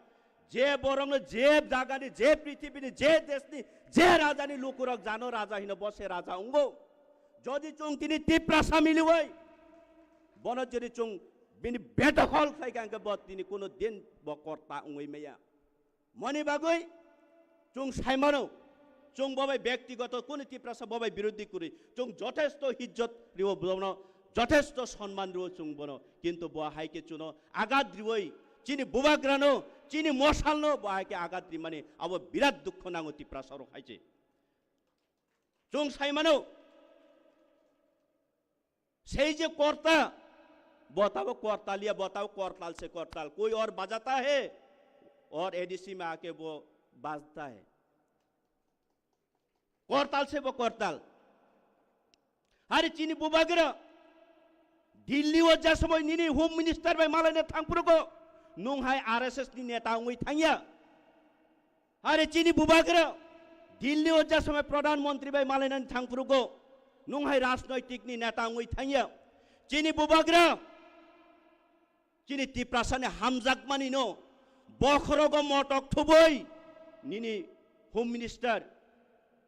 je borokno je jagani, je prithibini, je deshni, je rajani lukurok jano raja hino, bo se raja wngo. Jodi chwng tini Tiprasa miliwi, bono jodi chwng bini bedokhol khlai kha, hwnkhe bo tini kuno din bo korta wngwi maya. Moni bagwi chwng saimano, chwng bobai bektigoto kunu Tiprasa bobai birodhi kwrwi, chwng jothesto hijjot riwo bono, jothesto sonman riwo chwng bono, kintu bo hai khe chuno agat riwi, chini bubagrano, chini mosalno bo hai khe agat rimani abo birat dukho nango Tiprasa rok hai se. Chwng saimano, sei je korta, bo tabo kortal ya, bo tabo kortal se kortal. Koi aur bajata hai, aur A D C mein aake wo bajta hai. Kortal se bo kortal. Hari chini bubagra, Delhi o ja somoi nini Home Minister bai malaina thangphuru go, nwng hai R S S ni neta wngwi thangya. Are chini bubagra Delhi o ja somoi Pradhan Mantri bai malainani thangphuru go, nwng hai rajnoitik ni neta wngwi thangya. Chini bubagra chini Tiprasa ni hamjakmani no bokhorogo motok thubui nini Home Minister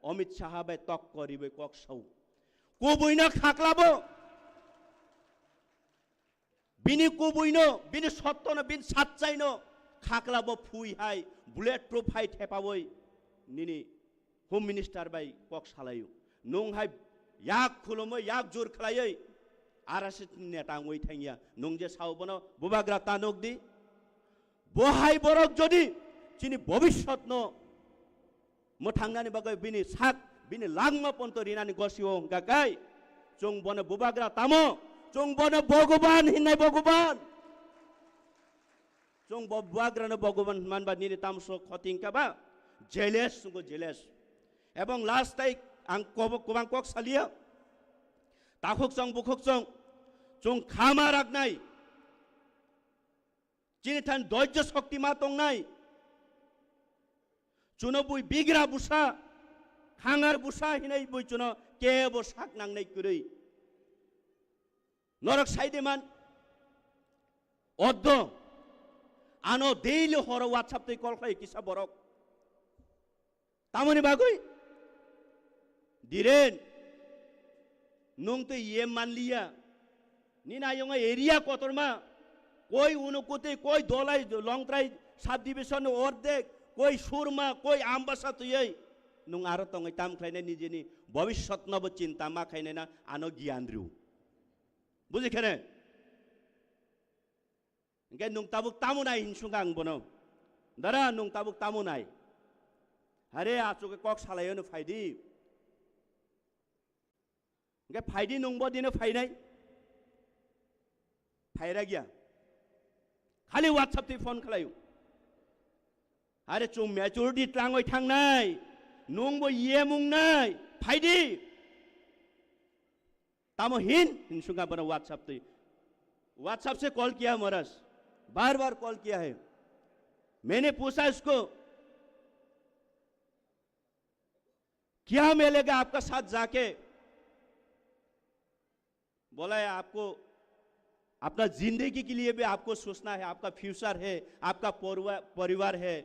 Amit Shah bai tokko ribai kok sao. Kubui no khaklabo. Bini kubuino, bini sottono, bini satchaino khaklabo phui hai, bullet proof hai thepawi nini Home Minister bai kok salaio. Nwng hai yak khulumwi, yak jur khlaiwi R S S ni neta wngwi thangya. Nwng je sao bono bubagra ta nuk di. Bo hai borok jodi chini bobiswtno mwthangnani bagwi bini sak, bini langma ponto rinani gosio hwnkha kai, chwng bono bubagra tamo, chwng bono Bhogoban hinnai Bhogoban. Chwng bo bubagrano Bhogoban hwnmanba nini tamso khoting kha ba? Jealous, chwngbo jealous. Ebong last tai ang kobo-, kobang kok salia. Takhuk chwng, bukhuk chwng, chwng khama raknai. Chini than doijjo shokti ma tongnai. Chuno bui bigra busa, khangar busa hinai bui chuno kebo sak nangnai kwrwi. Norok sai de man. Oddo. Ano daily horo WhatsApp tei call khlai kisa borok. Tamoni bagwi? Dhiren, nwng twi E M manliya. Nini ayongo area kotorma, koi Unakoti, koi Dholai, Longtrai subdivision ni ordek, koi Surma, koi Ambasa twiwi nwng aro tongwi tam khlainai nijini bobiswtno bo chinta ma khainai na ano giyan rw. Buji khene? Hingke nwng tabuk tamo nai hinsung ang bono. Dara nwng tabuk tamo nai. Hare achuke kok salaio no phaidi. Hingke phaidi nwng bo dino phainai. Phaira giya. Khali WhatsApp twi phone khlaio. Hare chwng maturity tlangoi thangnai. Nwng bo yemung nai. Phaidi. Tamo hin, hin sunga bana WhatsApp twi. WhatsApp se call kiya महाराज, बार बार call किया है। मैंने पूछा इसको, क्या मिलेगा आपका साथ जाके? बोला है, आपको अपना जिंदगी के लिए भी आपको सोचना है, आपका फ्यूचर है, आपका परिवा-, परिवार है।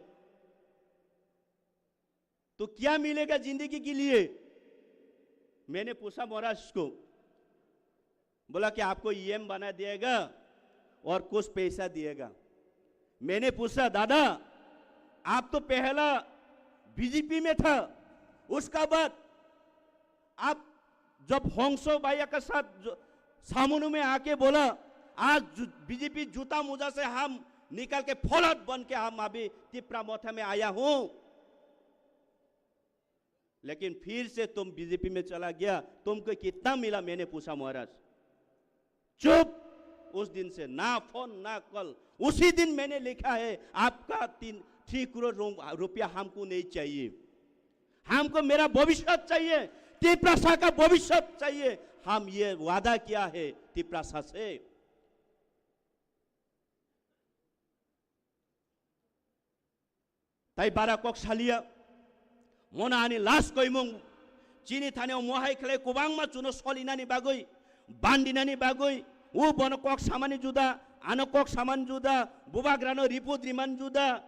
तो क्या मिलेगा जिंदगी के लिए? मैंने पूछा महाराज को, बोला कि आपको ईएम बना दिएगा और कुछ पैसा दिएगा। मैंने पूछा, दादा, आप तो पहला बीजेपी में था, उसका बाद आप जब हंसो भैया के साथ जो सामने में आके बोला, आज जू-, बीजेपी जूता मोजा से हम निकल के फलत बन के हम अभी तिपरा मोथा में आया हूं, लेकिन फिर से तुम बीजेपी में चला गया, तुमको कितना मिला? मैंने पूछा महाराज। चुप। उस दिन से ना फोन ना कॉल। उसी दिन मैंने लिखा है, आपका तीन थ्री करोड़ रो- रुपया हमको नहीं चाहिए। हमको मेरा भविष्य चाहिए, तिप्रासा का भविष्य चाहिए। हम ये वादा किया है तिप्रासा से। Tai bara kok salia, mona ani last koimung, chini thani o mohai khlai kubangma chuno solinani bagwi, bandinani bagwi, u bono kok samani juda, ano kok samani juda, bubagrano report rimani juda,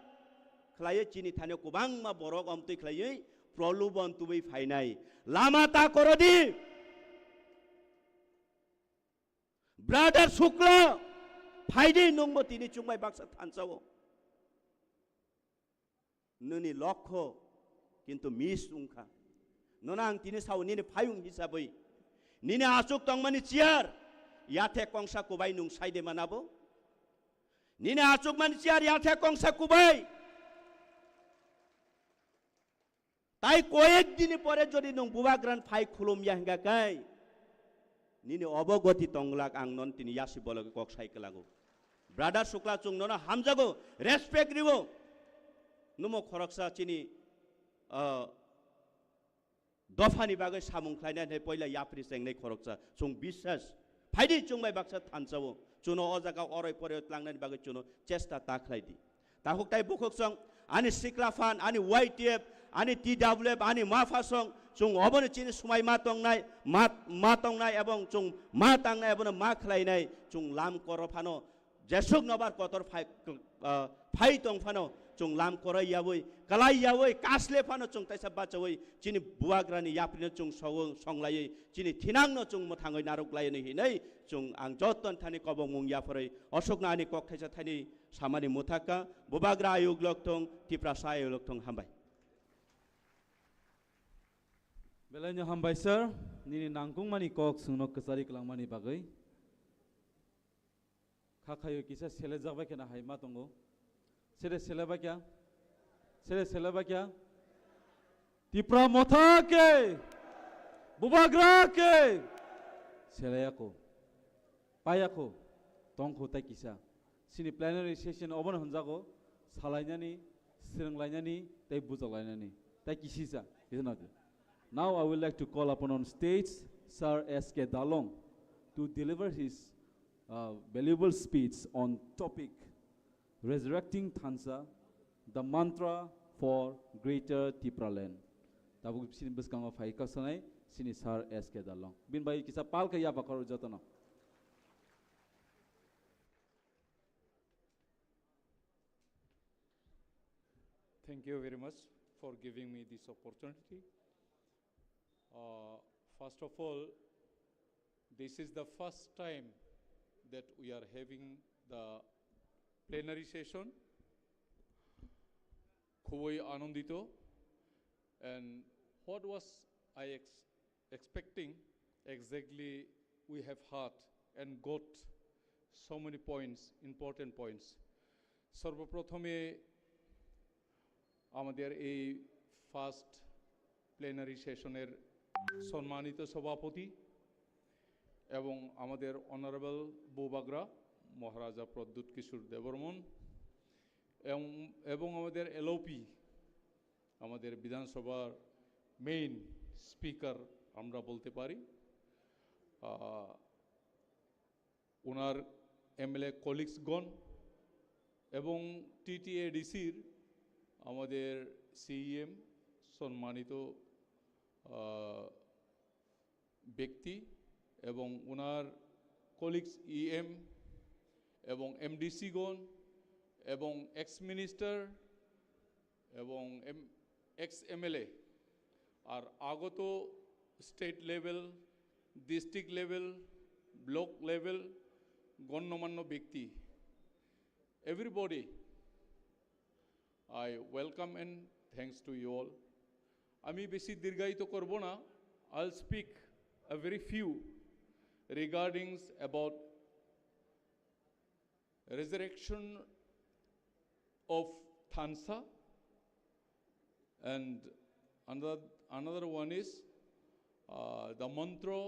khlaiwi chini thani o kubangma borok omtwi khlaiwi prolubon tubui phainai. Lama ta korodi. Brother Shukla, phaidi nungbo tini chungbai baksa thansa o. Nini lokho kintu miss wngkha. Nono ang tini sao nini phayung hisabwi. Nini achuk tongmani chair, yathe kongsa kubai nung saide manabo. Nini achukmani chair, yathe kongsa kubai. Tai koyek dini pore jodi nung bubagran phai khulum ya hingga kai, nini obogoti tonglak ang non tini yasi bologi kok sai kelango. Brother Shukla, chung nono hamjago, respect ribo. Numo khoroksa chini, ah, dophani bagwi samung khlainai hinwi poila yapri chengnai khoroksa. Chung biswas. Phaidi chungbai baksa thansao. Chuno o jaga oroi poroi tlangnani bagwi chuno chesta ta khlai di. Takhuk tai bukhuk song, ani sikla phan, ani Y T F, ani T W F, ani mapha song, chung oboni chini sumai ma tongnai, ma, ma tongnai ebong chung ma tangnai, ebono ma khlainai, chung lam koro phano, jesuk nobar kotor phai, ah, phai tong phano, chung lam koroi yawi, kalai yawi, kasle phano chung taisa bachawi, chini buagrani yaprino chung song-, songlaiwi, chini thinangno chung mwthangwi narwk laiyani hinwi, chung ang joton thani kobongmung yapharwi, osokno ani kok thaisa thani samani mwthakha, bubagra ayuk lok thung, Tiprasa ayuk lok thung, hambai. Belaino hambai sir, nini nangkukmani kok chwngno kwchari kwlangmani bagwi. Kha khaio kisa selejak bai kheno hai ma tongo. Sere sele bai kya? Sere sele bai kya? Tipra motha ke! Bubagra ke! Seleyako. Payako. Tongkho tai kisa. Sini plenary session obono hwnjago, salainani, swrwnglainani, tei bujaklainani, tei kisisa, kisa nadi. Now I would like to call upon on stage Sir S K Dalong to deliver his, uh, valuable speech on topic Resurrecting Thansa, the mantra for Greater Tipraland. Tabuk sini bwskango phai kasanai sini Sir S K Dalong. Bin bai kisa pal khe yaba koro jotono. Thank you very much for giving me this opportunity. Uh, first of all, this is the first time that we are having the plenary session. খুবই আনন্দিত। And what was I ex-, expecting, exactly we have heard and got so many points, important points. সর্বপ্রথমে আমাদের এই first plenary সেশনের সম্মানিত সভাপতি এবং আমাদের অনারেবল বুবাগ্রা মহারাজা প্রদ্যুৎ কিশোর দেববর্মন এবং, এবং আমাদের এলওপি, আমাদের বিধানসভার মেইন স্পিকার আমরা বলতে পারি, আহ, ওনার এমএলএ কলিগসগণ এবং টিটিএডিসির আমাদের সিইএম সম্মানিত, আহ, ব্যক্তি এবং ওনার কলিগস ইএম এবং এমডিসিগণ এবং এক্স মিনিস্টার এবং এম-, এক্স এমএলএ আর আগত state level, district level, block level গণ্যমান্য ব্যক্তি, everybody, I welcome and thanks to you all. আমি বেশি দীর্ঘায়িত করব না। I'll speak a very few regarding about resurrection of Thansa, and another, another one is, uh, the mantra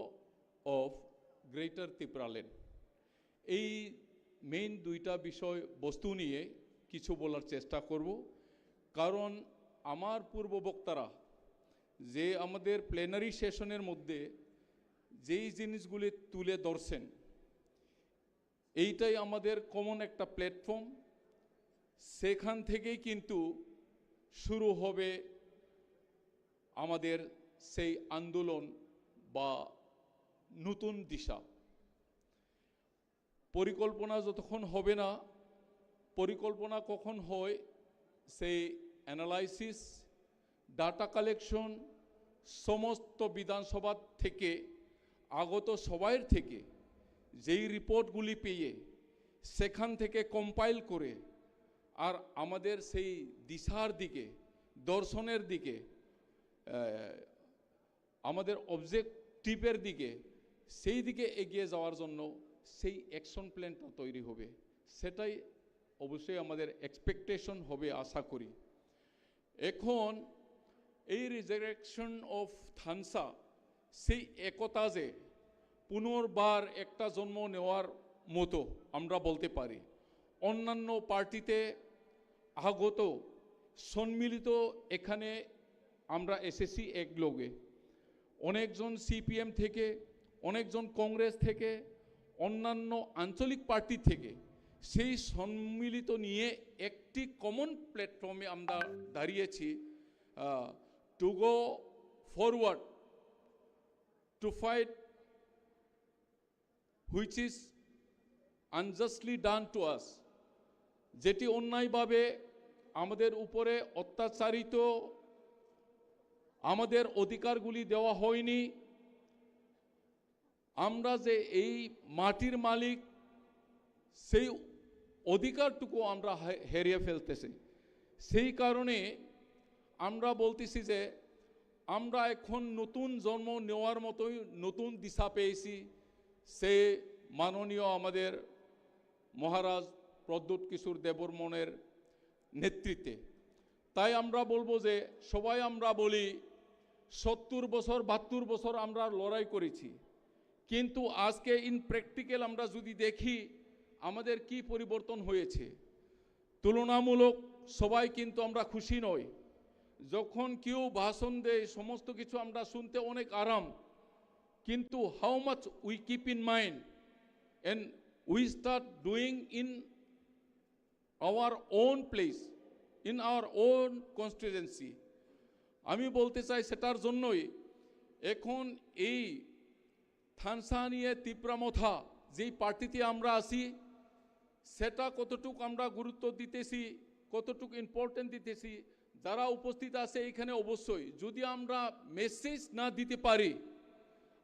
of Greater Tipraland. এই মেইন দুইটা বিষয় বস্তু নিয়ে কিছু বলার চেষ্টা করব। কারণ আমার পূর্ববক্তারা যে আমাদের প্লেনারি সেশনের মধ্যে যেই জিনিসগুলি তুলে ধরছেন, এইটাই আমাদের কমন একটা প্ল্যাটফর্ম। সেখান থেকেই কিন্তু শুরু হবে আমাদের সেই আন্দোলন বা নতুন দিশা। পরিকল্পনা যতক্ষণ হবে না, পরিকল্পনা কখন হয়, সেই অ্যানালাইসিস, ডেটা কালেকশন, সমস্ত বিধানসভা থেকে আগত সবাই থেকে যেই রিপোর্টগুলি পেয়ে সেখান থেকে কম্পাইল করে আর আমাদের সেই দিশার দিকে, দর্শনের দিকে, আহ, আমাদের অবজেক্টিভের দিকে, সেই দিকে এগিয়ে যাওয়ার জন্য সেই অ্যাকশন প্ল্যানটা তৈরি হবে। সেটাই অবশ্যই আমাদের এক্সপেকটেশন হবে, আশা করি। এখন এই রিজারেকশন অফ থানসা, সেই একতা যে পুনর্বার একটা জন্ম নেওয়ার মতো আমরা বলতে পারি। অন্যান্য পার্টিতে আগত সম্মিলিত এখানে আমরা এসেছি এক লগে। অনেকজন সিপিএম থেকে, অনেকজন কংগ্রেস থেকে, অন্যান্য আঞ্চলিক পার্টি থেকে, সেই সম্মিলিত নিয়ে একটি কমন প্ল্যাটফর্মে আমরা দাঁড়িয়েছি, to go forward to fight which is unjustly done to us, যেটি অন্যায়ভাবে আমাদের উপরে অত্যাচারিত, আমাদের অধিকারগুলি দেওয়া হয়নি। আমরা যে এই মাটির মালিক, সেই অধিকারটুকু আমরা হে- হেরিয়ে ফেলতেছি। সেই কারণে আমরা বলতেছি যে আমরা এখন নতুন জন্ম নেওয়ার মতোই নতুন দিশা পেয়েছি। সে মাননীয় আমাদের মহারাজ প্রদ্যুৎ কিশোর দেববর্মনের নেতৃত্বে। তাই আমরা বলবো যে সবাই আমরা বলি, সত্তর বছর, বাহাত্তর বছর আমরা লড়াই করেছি, কিন্তু আজকে ইন প্র্যাকটিক্যাল আমরা যদি দেখি আমাদের কি পরিবর্তন হয়েছে, তুলনামূলক সবাই কিন্তু আমরা খুশি নই। যখন কেউ ভাষণ দেয়, সমস্ত কিছু আমরা শুনতে অনেক আরাম, কিন্তু how much we keep in mind and we start doing in our own place, in our own constituency. আমি বলতে চাই, সেটার জন্যই এখন এই থানসানিয়া তিপ্রা মথা যেই পার্টিতে আমরা আছি, সেটা কতটুক আমরা গুরুত্ব দিতেছি, কতটুক ইম্পর্টেন্ট দিতেছি, যারা উপস্থিত আছে এখানে, অবশ্যই যদি আমরা মেসেজ না দিতে পারি,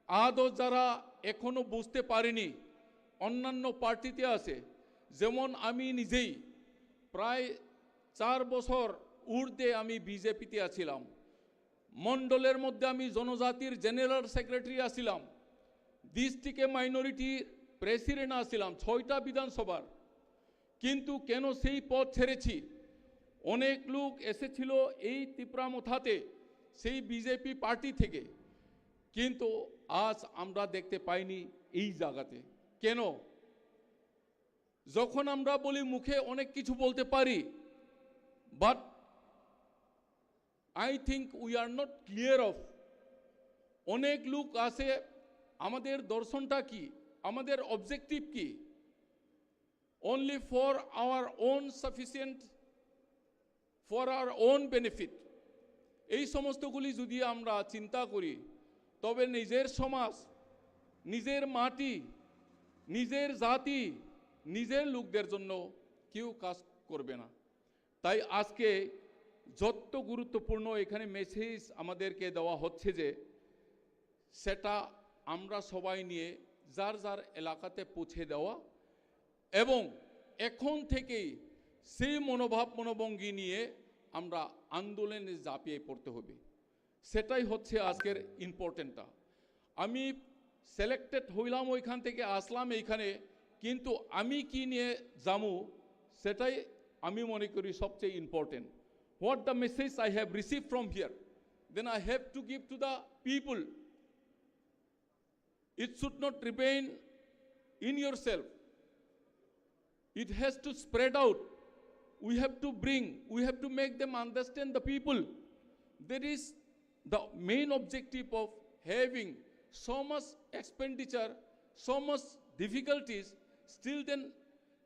আদৌ যারা এখনো বুঝতে পারেনি, অন্যান্য পার্টিতে আছে, যেমন আমি নিজেই প্রায় চার বছর ঊর্ধ্বে আমি বিজেপিতে আছিলাম। মণ্ডলের মধ্যে আমি জনজাতির জেনারেল সেক্রেটারি আছিলাম, ডিস্ট্রিক্টে মাইনরিটির প্রেসিডেন্ট আছিলাম ছয়টা বিধানসভার। কিন্তু কেন সেই পদ ছেড়েছি? অনেক লোক এসেছিল এই তিপ্রা মথাতে সেই বিজেপি পার্টি থেকে, কিন্তু আজ আমরা দেখতে পাইনি এই জায়গাতে। কেন? যখন আমরা বলি, মুখে অনেক কিছু বলতে পারি, but I think we are not clear of, অনেক লোক আছে, আমাদের দর্শনটা কি, আমাদের অবজেক্টিভ কি? Only for our own sufficient, for our own benefit। এই সমস্তগুলি যদি আমরা চিন্তা করি, তবে নিজের সমাজ, নিজের মাটি, নিজের জাতি, নিজের লোকদের জন্য কেউ কাজ করবে না। তাই আজকে যত গুরুত্বপূর্ণ এখানে মেসেজ আমাদেরকে দেওয়া হচ্ছে, যে সেটা আমরা সবাই নিয়ে যার যার এলাকাতে পৌঁছে দেওয়া এবং এখন থেকেই সেই মনোভাব মনোভঙ্গি নিয়ে আমরা আন্দোলনে ঝাঁপিয়ে পড়তে হবে। সেটাই হচ্ছে আজকের ইম্পর্টেন্টটা। আমি সিলেক্টেড হইলাম, ওইখান থেকে আসলাম এইখানে, কিন্তু আমি কি নিয়ে যাবো, সেটাই আমি মনে করি সবচেয়ে important. What the message I have received from here, then I have to give to the people. It should not remain in yourself. It has to spread out. We have to bring, we have to make them understand the people. That is the main objective of having so much expenditure, so much difficulties. Still then,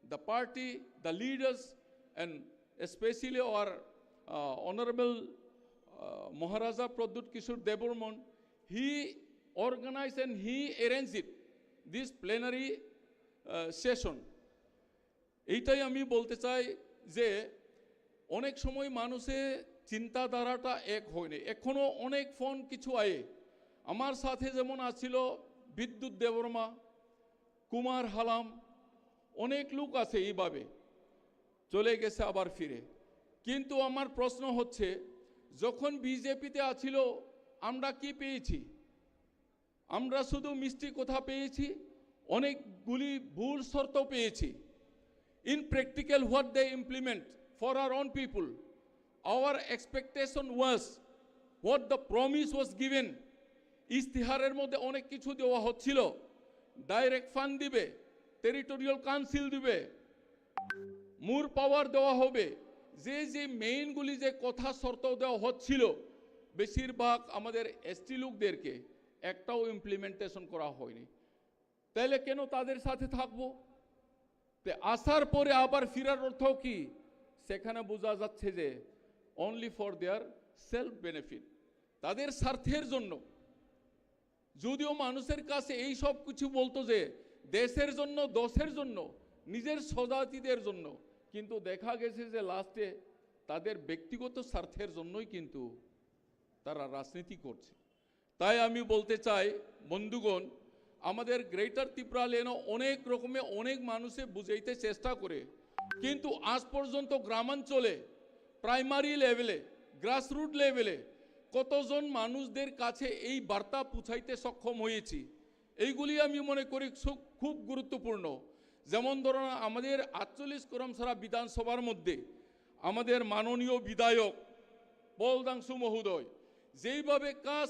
the party, the leaders, and especially our uh, Honorable uh, Maharaja Pradyut Kishore Debbarman, he organized and he arranged it, this plenary uh, session. এইটাই আমি বলতে চাই যে অনেক সময় মানুষের চিন্তাধারাটা এক হয় না। এখনো অনেক ফোন কিছু আয়ে। আমার সাথে যেমন আছিল বিদ্যুৎ দেববর্মা, কুমার হালাম, অনেক লোক আছে এইভাবে চলে গেছে আবার ফিরে। কিন্তু আমার প্রশ্ন হচ্ছে, যখন বিজেপিতে আছিল, আমরা কি পেয়েছি? আমরা শুধু মিষ্টি কথা পেয়েছি, অনেকগুলি ভুল শর্ত পেয়েছি। In practical, what they implement for our own people, our expectation was what the promise was given. ইস্তিহারের মধ্যে অনেক কিছু দেওয়া হচ্ছিল, ডাইরেক্ট ফান্ড দিবে, টেরিটোরিয়াল কাউন্সিল দিবে, মোর পাওয়ার দেওয়া হবে। যে যে মেইনগুলি যে কথা শর্ত দেওয়া হচ্ছিল, বেশিরভাগ আমাদের এসটি লোকদেরকে একটাও ইমপ্লিমেন্টেশন করা হয়নি। তাহলে কেন তাদের সাথে থাকবো? তে আসার পরে আবার ফিরার অর্থ কি? সেখানে বোঝা যাচ্ছে যে only for their self benefit, তাদের স্বার্থের জন্য। যদিও মানুষের কাছে এই সব কিছু বলতো যে দেশের জন্য, দশের জন্য, নিজের স্বজাতিদের জন্য, কিন্তু দেখা গেছে যে লাস্টে তাদের ব্যক্তিগত স্বার্থের জন্যই কিন্তু তারা রাজনীতি করছে। তাই আমি বলতে চাই বন্ধুগণ, আমাদের গ্রেটার ত্রিপুরা লেনও অনেক রকমে অনেক মানুষে বুঝাইতে চেষ্টা করে, কিন্তু আজ পর্যন্ত গ্রামাঞ্চলে, প্রাইমারি লেভেলে, গ্রাসরুট লেভেলে কতজন মানুষদের কাছে এই বার্তা পৌঁছাইতে সক্ষম হয়েছি, এইগুলি আমি মনে করি সু- খুব গুরুত্বপূর্ণ। যেমন ধরুন, আমাদের আটচল্লিশ করমছড়া বিধানসভার মধ্যে আমাদের মাননীয় বিধায়ক পল দাংশু মহোদয় যেইভাবে কাজ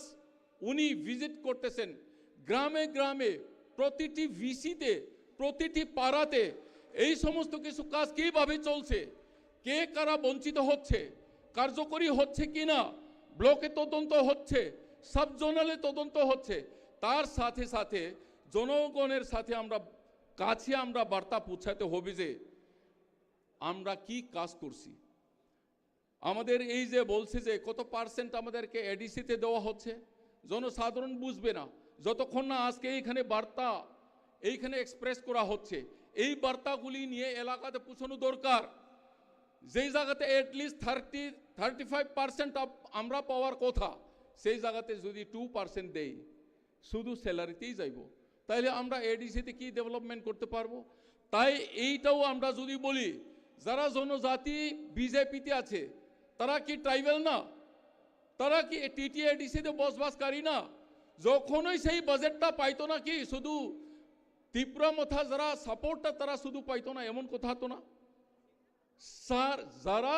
উনি ভিজিট করতেছেন, গ্রামে গ্রামে, প্রতিটি ভিসিতে, প্রতিটি পাড়াতে এই সমস্ত কিছু কাজ কিভাবে চলছে, কে কারা বঞ্চিত হচ্ছে, কার্যকরী হচ্ছে কিনা, ব্লকে তদন্ত হচ্ছে, সাব জোনালে তদন্ত হচ্ছে, তার সাথে সাথে জনগণের সাথে আমরা কাছে আমরা বার্তা পৌঁছাতে হবে যে আমরা কি কাজ করছি। আমাদের এই যে বলছে যে কত পার্সেন্ট আমাদেরকে এডিসিতে দেওয়া হচ্ছে, জনসাধারণ বুঝবে না যতক্ষণ না আজকে এইখানে বার্তা এইখানে এক্সপ্রেস করা হচ্ছে। এই বার্তাগুলি নিয়ে এলাকাতে পৌঁছানো দরকার। যেই জায়গাতে at least thirty thirty five percent আমরা পাওয়ার কথা, সেই জায়গাতে যদি টু পার্সেন্ট দেই, শুধু স্যালারিতেই যাইব, তাহলে আমরা এডিসিতে কি ডেভেলপমেন্ট করতে পারবো? তাই এইটাও আমরা যদি বলি, যারা জনজাতি বিজেপিতে আছে, তারা কি ট্রাইবাল না? তারা কি টিটিএডিসিতে বসবাসকারী না? যখনই সেই বাজেটটা পাইতো না, কি শুধু ত্রিপুরা মথা যারা সাপোর্টটা তারা শুধু পাইতো না, এমন কথা তো না। স্যার, যারা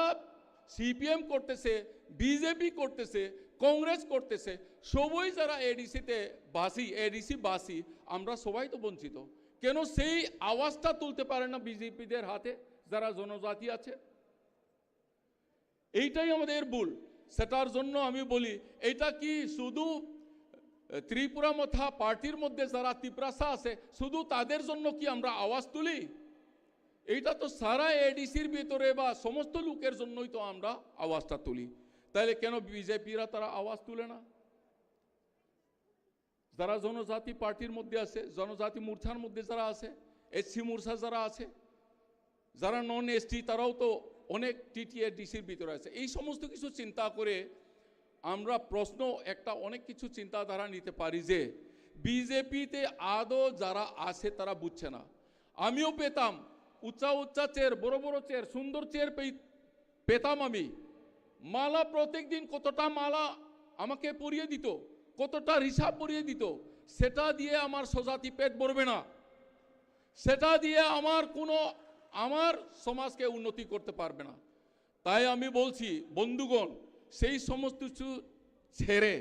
সিপিএম করতেছে, বিজেপি করতেছে, কংগ্রেস করতেছে, সবই যারা এডিসিতে বাসি, এডিসি বাসি, আমরা সবাই তো বঞ্চিত। কেন সেই আওয়াজটা তুলতে পারে না বিজেপিদের হাতে, যারা জনজাতি আছে? এইটাই আমাদের ভুল। সেটার জন্য আমি বলি, এটা কি শুধু ত্রিপুরা মথা পার্টির মধ্যে যারা তিপ্রাসা আছে, শুধু তাদের জন্য কি আমরা আওয়াজ তুলি? এটা তো সারা এডিসির ভিতরে বা সমস্ত লোকের জন্যই তো আমরা আওয়াজটা তুলি। তাহলে কেন বিজেপিরা তারা আওয়াজ তুলে না? যারা জনজাতি পার্টির মধ্যে আছে, জনজাতি মোর্চার মধ্যে যারা আছে, এসসি মোর্চা যারা আছে, যারা নন এসটি, তারাও তো অনেক টিটিএডিসির ভিতরে আছে। এই সমস্ত কিছু চিন্তা করে আমরা প্রশ্ন একটা, অনেক কিছু চিন্তাধারা নিতে পারি যে বিজেপিতে আদৌ যারা আছে তারা বুঝছে না। আমিও পেতাম উচ্চা উচ্চা চেয়ার, বড় বড় চেয়ার, সুন্দর চেয়ার পেতাম আমি। মালা প্রত্যেক দিন কতটা মালা আমাকে পরিয়ে দিত, কতটা রিসাব পরিয়ে দিত, সেটা দিয়ে আমার স্বজাতি পেট ভরবে না, সেটা দিয়ে আমার কোনো, আমার সমাজকে উন্নতি করতে পারবে না। তাই আমি বলছি বন্ধুগণ, সেই সমস্ত কিছু ছেড়ে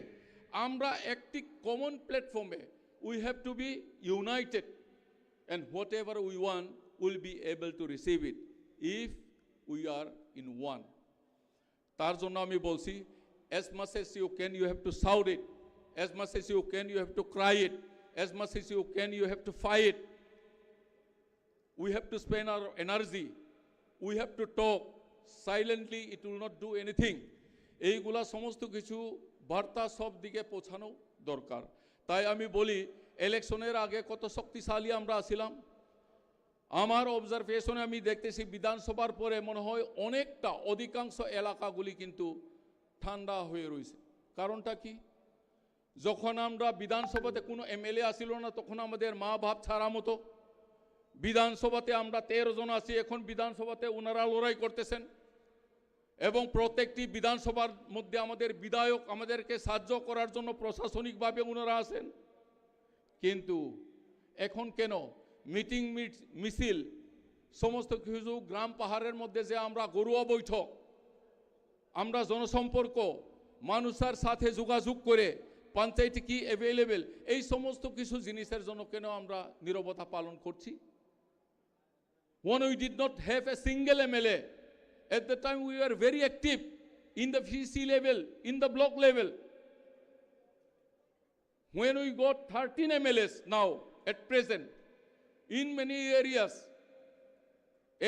আমরা একটি কমন প্ল্যাটফর্মে, we have to be united and whatever we want, will be able to receive it if we are in one. তার জন্য আমি বলছি, as much as you can, you have to shout it, as much as you can, you have to cry it, as much as you can, you have to fight. We have to spend our energy, we have to talk. Silently it will not do anything. এইগুলা সমস্ত কিছু বার্তা সব দিকে পৌঁছানো দরকার। তাই আমি বলি, ইলেকশনের আগে কত শক্তিশালী আমরা আছিলাম। আমার অবজারভেশনে আমি দেখতেছি, বিধানসভার পরে মনে হয় অনেকটা, অধিকাংশ এলাকাগুলি কিন্তু ঠান্ডা হয়ে রয়েছে। কারণটা কি? যখন আমরা বিধানসভাতে কোনো এমএলএ আসিল না, তখন আমাদের মা বাপ ছাড়া মতো। বিধানসভাতে আমরা তেরো জন আছি, এখন বিধানসভাতে ওনারা লড়াই করতেছেন। এবং প্রত্যেকটি বিধানসভার মধ্যে আমাদের বিধায়ক আমাদেরকে সাহায্য করার জন্য প্রশাসনিকভাবে ওনারা আছেন। কিন্তু এখন কেন মিটিং মিট-, মিছিল, সমস্ত কিছু গ্রাম পাহাড়ের মধ্যে যে আমরা ঘরোয়া বৈঠক, আমরা জনসম্পর্ক, মানুষের সাথে যোগাযোগ করে পঞ্চায়েতে কি অ্যাভেলেবল, এই সমস্ত কিছু জিনিসের জন্য কেন আমরা নীরবতা পালন করছি? When we did not have a single MLA, at the time we were very active in the VC level, in the block level. When we got thirteen MLS now, at present, in many areas,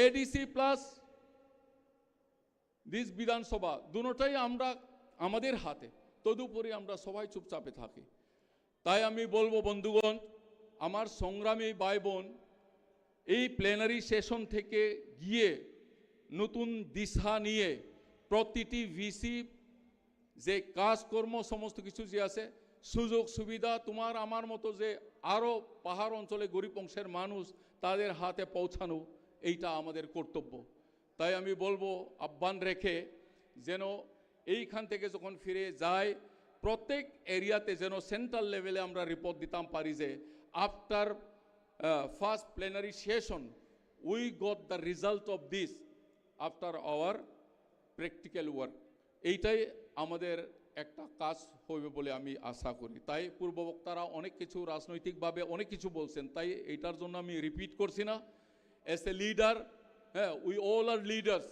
ADC plus this বিধানসভা, দুটোটাই আমরা, আমাদের হাতে। তদুপরি আমরা সবাই চুপচাপে থাকি। তাই আমি বলবো বন্ধুগণ, আমার সংগ্রামী ভাই বোন, এই প্লেনারি সেশন থেকে গিয়ে নতুন দিশা নিয়ে প্রতিটি ভিসি যে কাজকর্ম সমস্ত কিছু যে আছে, সুযোগ সুবিধা তোমার আমার মতো যে আরও পাহাড় অঞ্চলে গরিব অংশের মানুষ, তাদের হাতে পৌঁছানো, এইটা আমাদের কর্তব্য। তাই আমি বলবো, আহ্বান রেখে যেন এইখান থেকে যখন ফিরে যায়, প্রত্যেক এরিয়াতে যেন সেন্ট্রাল লেভেলে আমরা রিপোর্ট দিতাম পারি যে after first plenary session we got the result of this after our practical work. এইটাই আমাদের একটা কাজ হইবে বলে আমি আশা করি। তাই পূর্ববক্তারা অনেক কিছু রাজনৈতিকভাবে অনেক কিছু বলছেন, তাই এইটার জন্য আমি রিপিট করছি না। As a leader, হ্যাঁ, we all are leaders.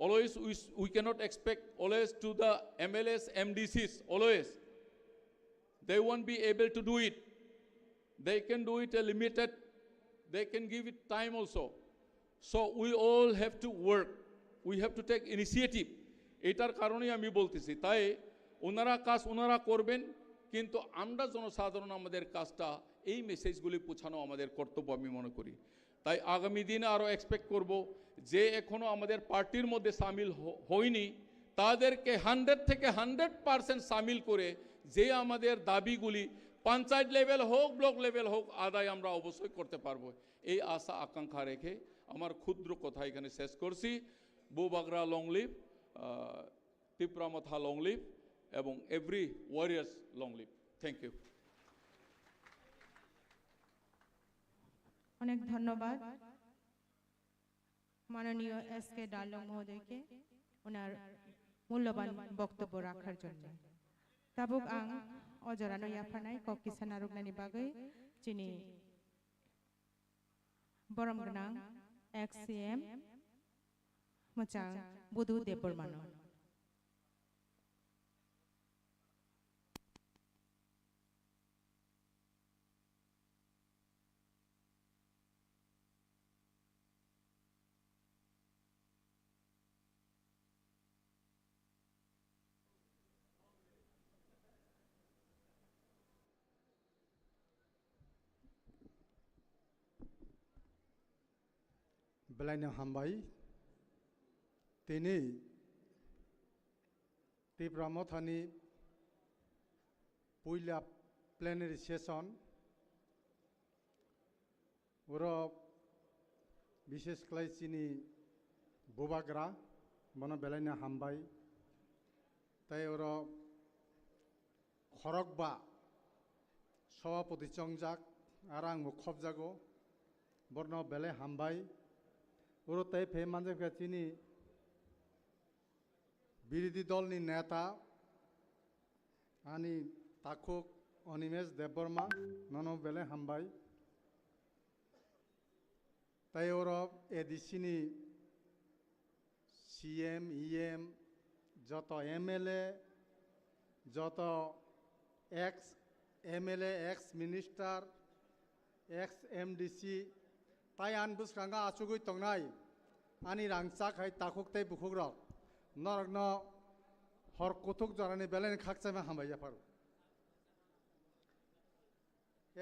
Always we, we cannot expect always to the MLS, এমডিসিস, always they won't be able to do it. They can do it a limited, they can give it time also. So we all have to work, we have to take initiative. এটার কারণেই আমি বলতেছি। তাই ওনারা কাজ ওনারা করবেন, কিন্তু আমরা জনসাধারণ আমাদের কাজটা, এই মেসেজগুলি পৌঁছানো আমাদের কর্তব্য আমি মনে করি। তাই আগামী দিনে আরও এক্সপেক্ট করব, যে এখনও আমাদের পার্টির মধ্যে সামিল হ-, হয়নি, তাদেরকে হান্ড্রেড থেকে হান্ড্রেড পার্সেন্ট সামিল করে যে আমাদের দাবিগুলি পঞ্চায়েত লেভেল হোক, ব্লক লেভেল হোক, আদায় আমরা অবশ্যই করতে পারবো। এই আশা আকাঙ্ক্ষা রেখে আমার ক্ষুদ্র কথা এখানে শেষ করছি। বুবাগরা long live, Tipra Motha long live এবং every warriors long live. Thank you. অনেক ধন্যবাদ মাননীয় এস কে ডালং মহোদয়কে ওনার মূল্যবান বক্তব্য রাখার জন্য। Tabuk ang o jorano yapharnai kok kisa narwknani bagwi chini borom gwnang ex C M mwchang Budu Debbarmano. Belaino hambai. Tini Tipra Mothani puila plenary session. Oro bises khlai chini bubagra, bono belaino hambai. Tai oro khorokba sobhapoti chongjak, aro ang bo khobjago, borno belai hambai. Oro tai phai manjakha chini birodhi dolni neta, ani takhuk Animesh Debbarma, nono belai hambai. Tei oro A D C ni C M, E M, joto M L A, joto ex M L A, ex minister, ex M D C, tai ani bwskango achugwi tongnai ani rangchak hai takhuk tei bukhukrok, norokno hor kuthuk jorani belai khakchangma hambai yapharo.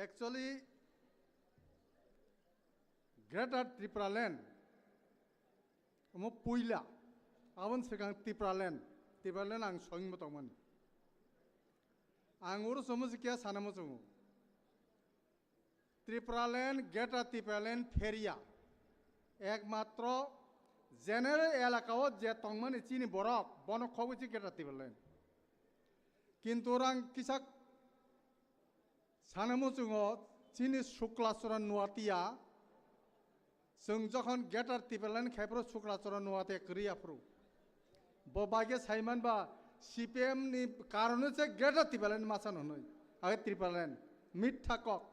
Actually, Greater Tipraland omo puila, aboni swkang Tipraland, Tipraland ang soingmo tongmani. Ang oro somo sikya sanamo chungo. Tipraland, Greater Tipraland pheria. Ekmatro general elaka o je tongmani chini borok, bono khogwi chi Greater Tipraland. Kintu rang kisak sanamo chungo chini Sukla Charan Noatia, chwng jokhon Greater Tipraland khaipro Sukla Charan Noatia kwrwi aphuru. Bo bagwi saiman ba C P M ni karono se Greater Tipraland masa nonoi, age Tipraland, mitha kok.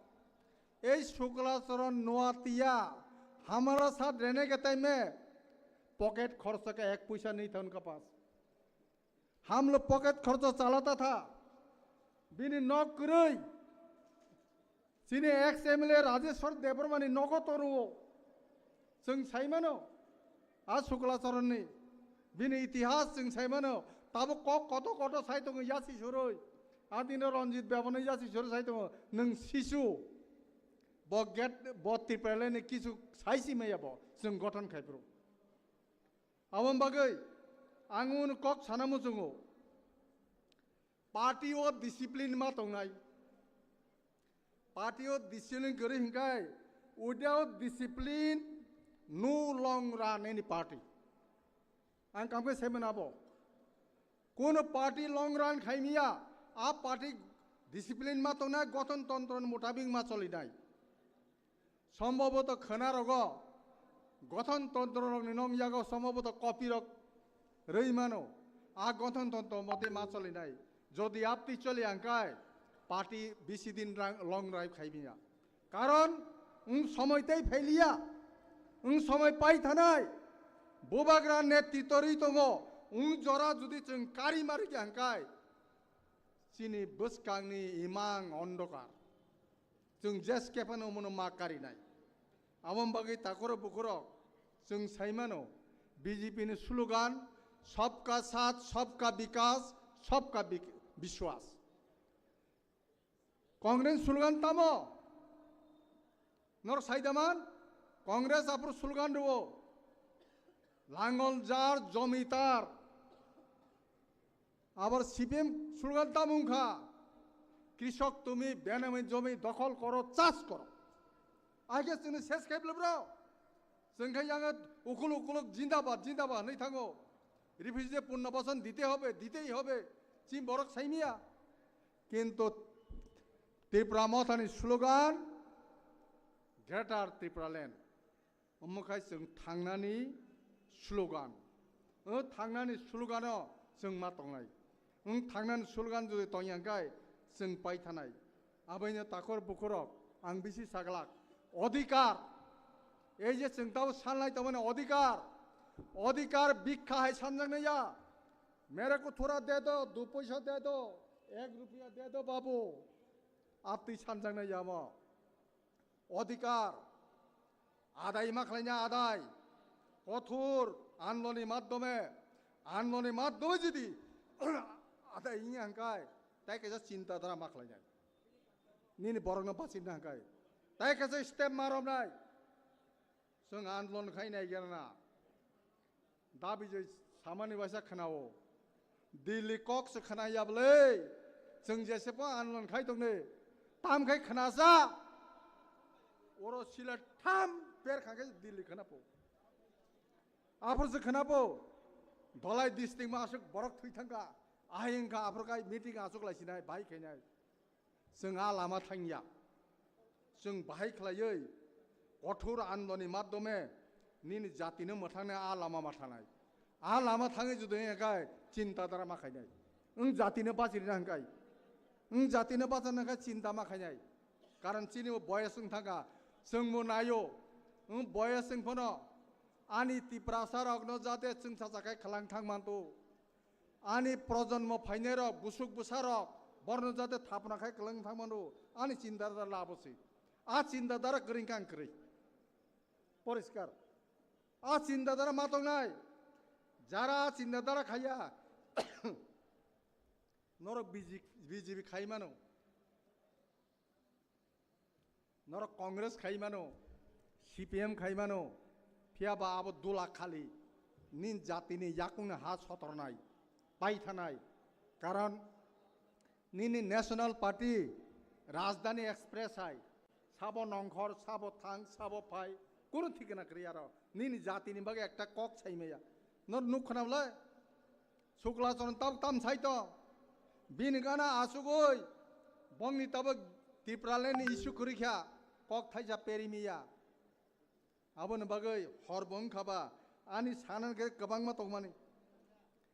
Ei Sukla Charan Noatia hamara saath rehne ke time mein pocket kharcha ka ek paisa nahi tha unka paas. Ham log pocket kharcha chalata tha. Bini nok kwrwi. Chini ex M L A Rajeshwar Debbarma ni nogo toruo. Chwng saimano. A Sukla Charan ni. Bini itihas chwng saimano. Tabo kok koto koto sai tongo yasi surui. A dino Ranjit Bebani yasi surui sai tongo. Nwng sisu. Bo get, bo Tipraland ni kisu saisi maya bo. Chwng gothon khaipro. Aboni bagwi ang uni kok sana muchungo. Party o discipline ma tongnai. Party o discipline kwrwi hinkai, without discipline, no long run any party. Ang kamkhe saiman abo. Kono party long run khaimiya, a party discipline ma tongnai, gothon tontro ni mutabik ma cholinai. Sombhoboto khwnarogo gothon tontrorokni nong yago sombhoboto kopirok rwi mano. A gothon tontro mote ma cholinai. Jodi apti choli angkai, party bisi din rang, long drive khaimiya. Karon wng somoi tei phailiya, wng somoi pai thanai. Bubagra netritwo rwi tongo, wng jora jodi chwng kari mari khe angkai, chini bwskangni imang ondokar. Chwng jes kephano omono ma karinai. Aboni bagwi takoro bukurok chwng saimano B J P ni slogan, "Sabka Saath, Sabka Vikas, Sabka Bik-, Vishwas." Congress slogan tamo? Nor saidaman? Congress aphuru slogan rwo, "Langol jar, jomi tar." Abar C P M slogan tamo wngkha, "Krishok tumi, benami jomi dokhol koro, chas koro." Aike chwngno ses khai bwlwi bro. Chwng khe yang ukuluk ukuluk jindabad, jindabad hwnwi thango. Refugee punnabasan dite hobe, ditehi hobe. Chini borok saimiya. Kintu Tipra Mothani slogan, Greater Tipraland. Omo khai chwng thangnani slogan. O thangnani slogan-o chwng ma tongnai. Wng thangnani slogan jodi tongya hwnkhe chwng pai thanai. Abaino takor bukurok ang bisi saglak. Odhikar. Ei je chwng tabo sanlai tongmani odhikar. Odhikar bikha hai sanjaknai ya. Mere ko thora de do, du paisa de do, ek rupiya de do babu. Aptwi sanjaknai ya mo. Odhikar adai ma khlaina adai, kothor andoloni madhyome, andoloni madhyome jodi adai wngya hwnkhe, tai kaisa chinta dhara ma khlainai, nini borokno bachina hwnkhe, tai kaisa step ma romnai. Chwng andolon khainai gana. Dabi je samani waisa khwnao. Delhi kok se khwnaya bwle. Chwng jese po anlon khai tongne. Tam khai khwnasa. Oro sila tham per kha khe Delhi khwnapo. Aphuru se khwnapo. Dholai district ma aswk borok thwi thangkha. Ahai wngkha aphuru kai meeting aswk lai sinai, bai khainai. Chwng a lama thangya. Chwng bahai khlaiwi kothor andoloni madhyome nini jatino mwthangnai a lama ma thanai. A lama thangwi jodi wngya khe chinta dhara ma khainai. Wng jatino bachirina hwnkhe. Wng jatino bachana khe chinta ma khainai. Karon chini bo boyes wng thangkha. Chwngbo naio. Wng boyes wng phano ani Tiprasa rokno jate chwngsacha khe khwlang thang mantu. Ani projonmo phainai rok, busuk bwsa rok, borno jate thapna khai kwlang thang manu. Ani chinta dhara labo se. A chinta dhara kwrwi kang kwrwi. Poriskar. A chinta dhara ma tongnai. Jara a chinta dhara khaiya. Norok B J P, B J P khai mano. Norok Congress khai mano, C P M khai mano, phiya ba abo dula khali, nin jatini yakungni ha sotornai, paithanai. Karon nini National Party, Rajdhani Express hai, sabo nongkhor, sabo thang, sabo phai, kunu thikna kwrwi aro. Nini jatini bagwi ekta kok sai maya. Nor nuk khna bwlai? Sukla chwng tabuk tam sai tong. Bini gana asugwi bongni tabuk Tipraland ni issue kwrwi kha, kok thaisa peri miya. Aboni bagwi hor bo wngkha ba ani sana khe kwbangma tongmani.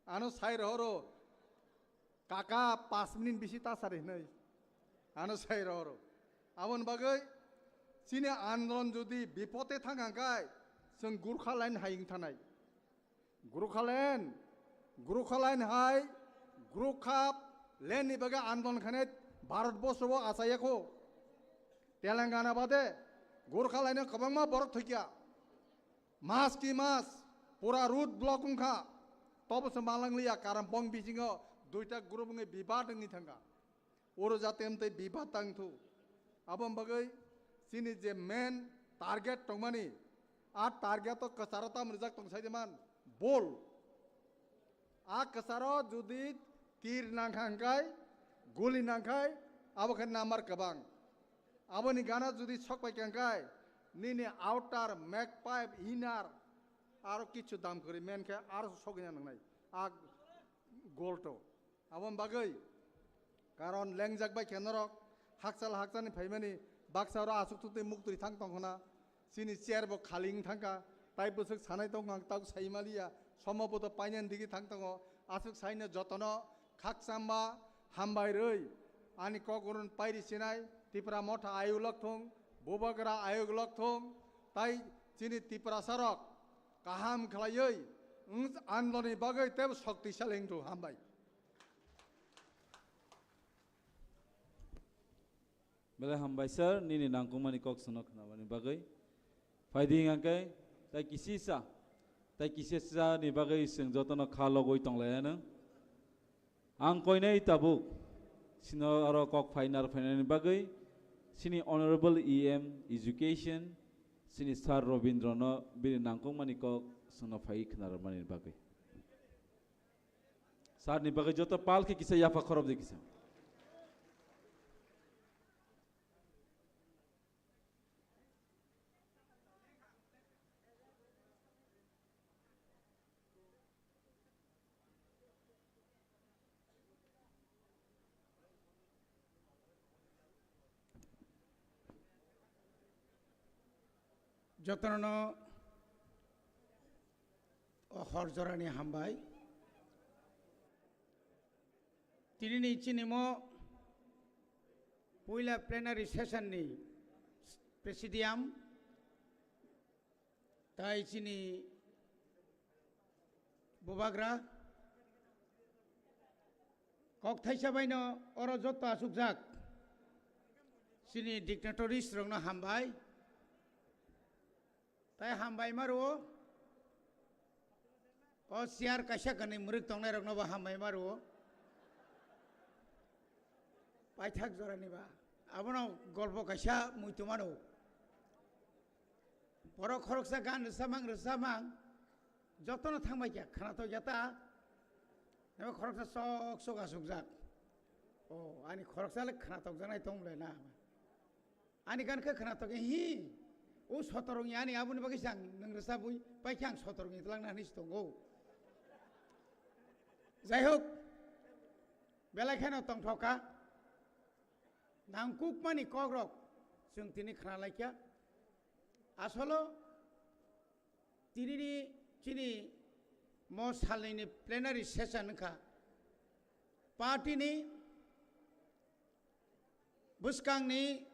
Ano sai rohoro kaka pas minute bisi ta sari hinwi. Ano sai rohoro. Aboni bagwi chini andolon jodi bipote thang hangkai chwng Gurkha line hai wng thanai. Gurkhaland, Gurkhaland hai, Gurkhaland ni bagwi andolon khainai Bharat borsho o achaiya kho. Telangana bade, Gurkhaland no kwbangma borok thwikya. Mas ki mas, pura road block wngkha. Tobo se malang liya, karon bong bisingo duita group wngwi bibad wngwi thangkha. Oro jate amtwi bibat tang thu. Aboni bagwi chini je main target tongmani, a target o kwcharo tam rijak tong sai de man, bol. A kwcharo jodi tir nang kha hwnkhe, guli nang khai, abo khe number kwbang. Aboni gana jodi sok pai kha hwnkhe, nini outer, magpipe, inner, aro kichu dam kwrwi main khe aro sogwina nangnai. A goal to. Aboni bagwi, karon lengjak bai khe norok hakchal hakchalni phaimani baksa oro aswk thutwi muktwi thang tong khna, chini chair bo khali wng thang kha, tai bwswk sanai tong kha, ang tabuk sai maliya, somo bo to painani digi thang tongo, aswk saino jotono khakchangma hambai rwi, ani kok oro pairi sinai, Tipra Motha ayuk lok thung, Bubagra ayuk lok thung, tai chini Tiprasa rok kaham khlaiwi, wng andoloni bagwi teibo shoktisali wng thung, hambai. Belai hambai sir, nini nangkukmani kok sono khnabani bagwi. Phaidi hwnkhe, tai kisisa, tai kisisa ni bagwi chwng jotono kha logwi tonglaiyano. Ang koinai tabuk, sino aro kok phainar phainani bagwi, sini Honorable E M Education, sini Sir Robindro no bini nangkukmani kok sono phai khnarmani bagwi. Sir ni bagwi joto pal khe kisa yapha khorop di kisa. Jotono o hor jorani hambai. Tinini chini mo puila plenary session ni presidium tai chini bubagra kok thaisa baino oro jotto asukjak chini dignitaries rokno hambai. Tai hambai ma rwo. O chair kaisa kanwi mwrwk tongnai rokno bo hambai ma rwo. Paithak jorani ba. Abono golpo kaisa muitu mano. Borok khoroksa gan rwsamang rwsamang jotono thangbai kha khwnatok ya ta. Abo khoroksa sok sok asukjak. O ani khoroksa le khwnatok janai tong le na. Ani gan khe khwnatok hi. O sotorong ya ani aboni bagwi sang nang rwsa bui pai khe ang sotorong itlang na hinwi tongo. Jai hok, belai kheno tongthok kha. Nangkukmani kokrok chwng tini khna laikha. Asolo tinini chini mo salnini plenary session wngkha. Party ni bwskangni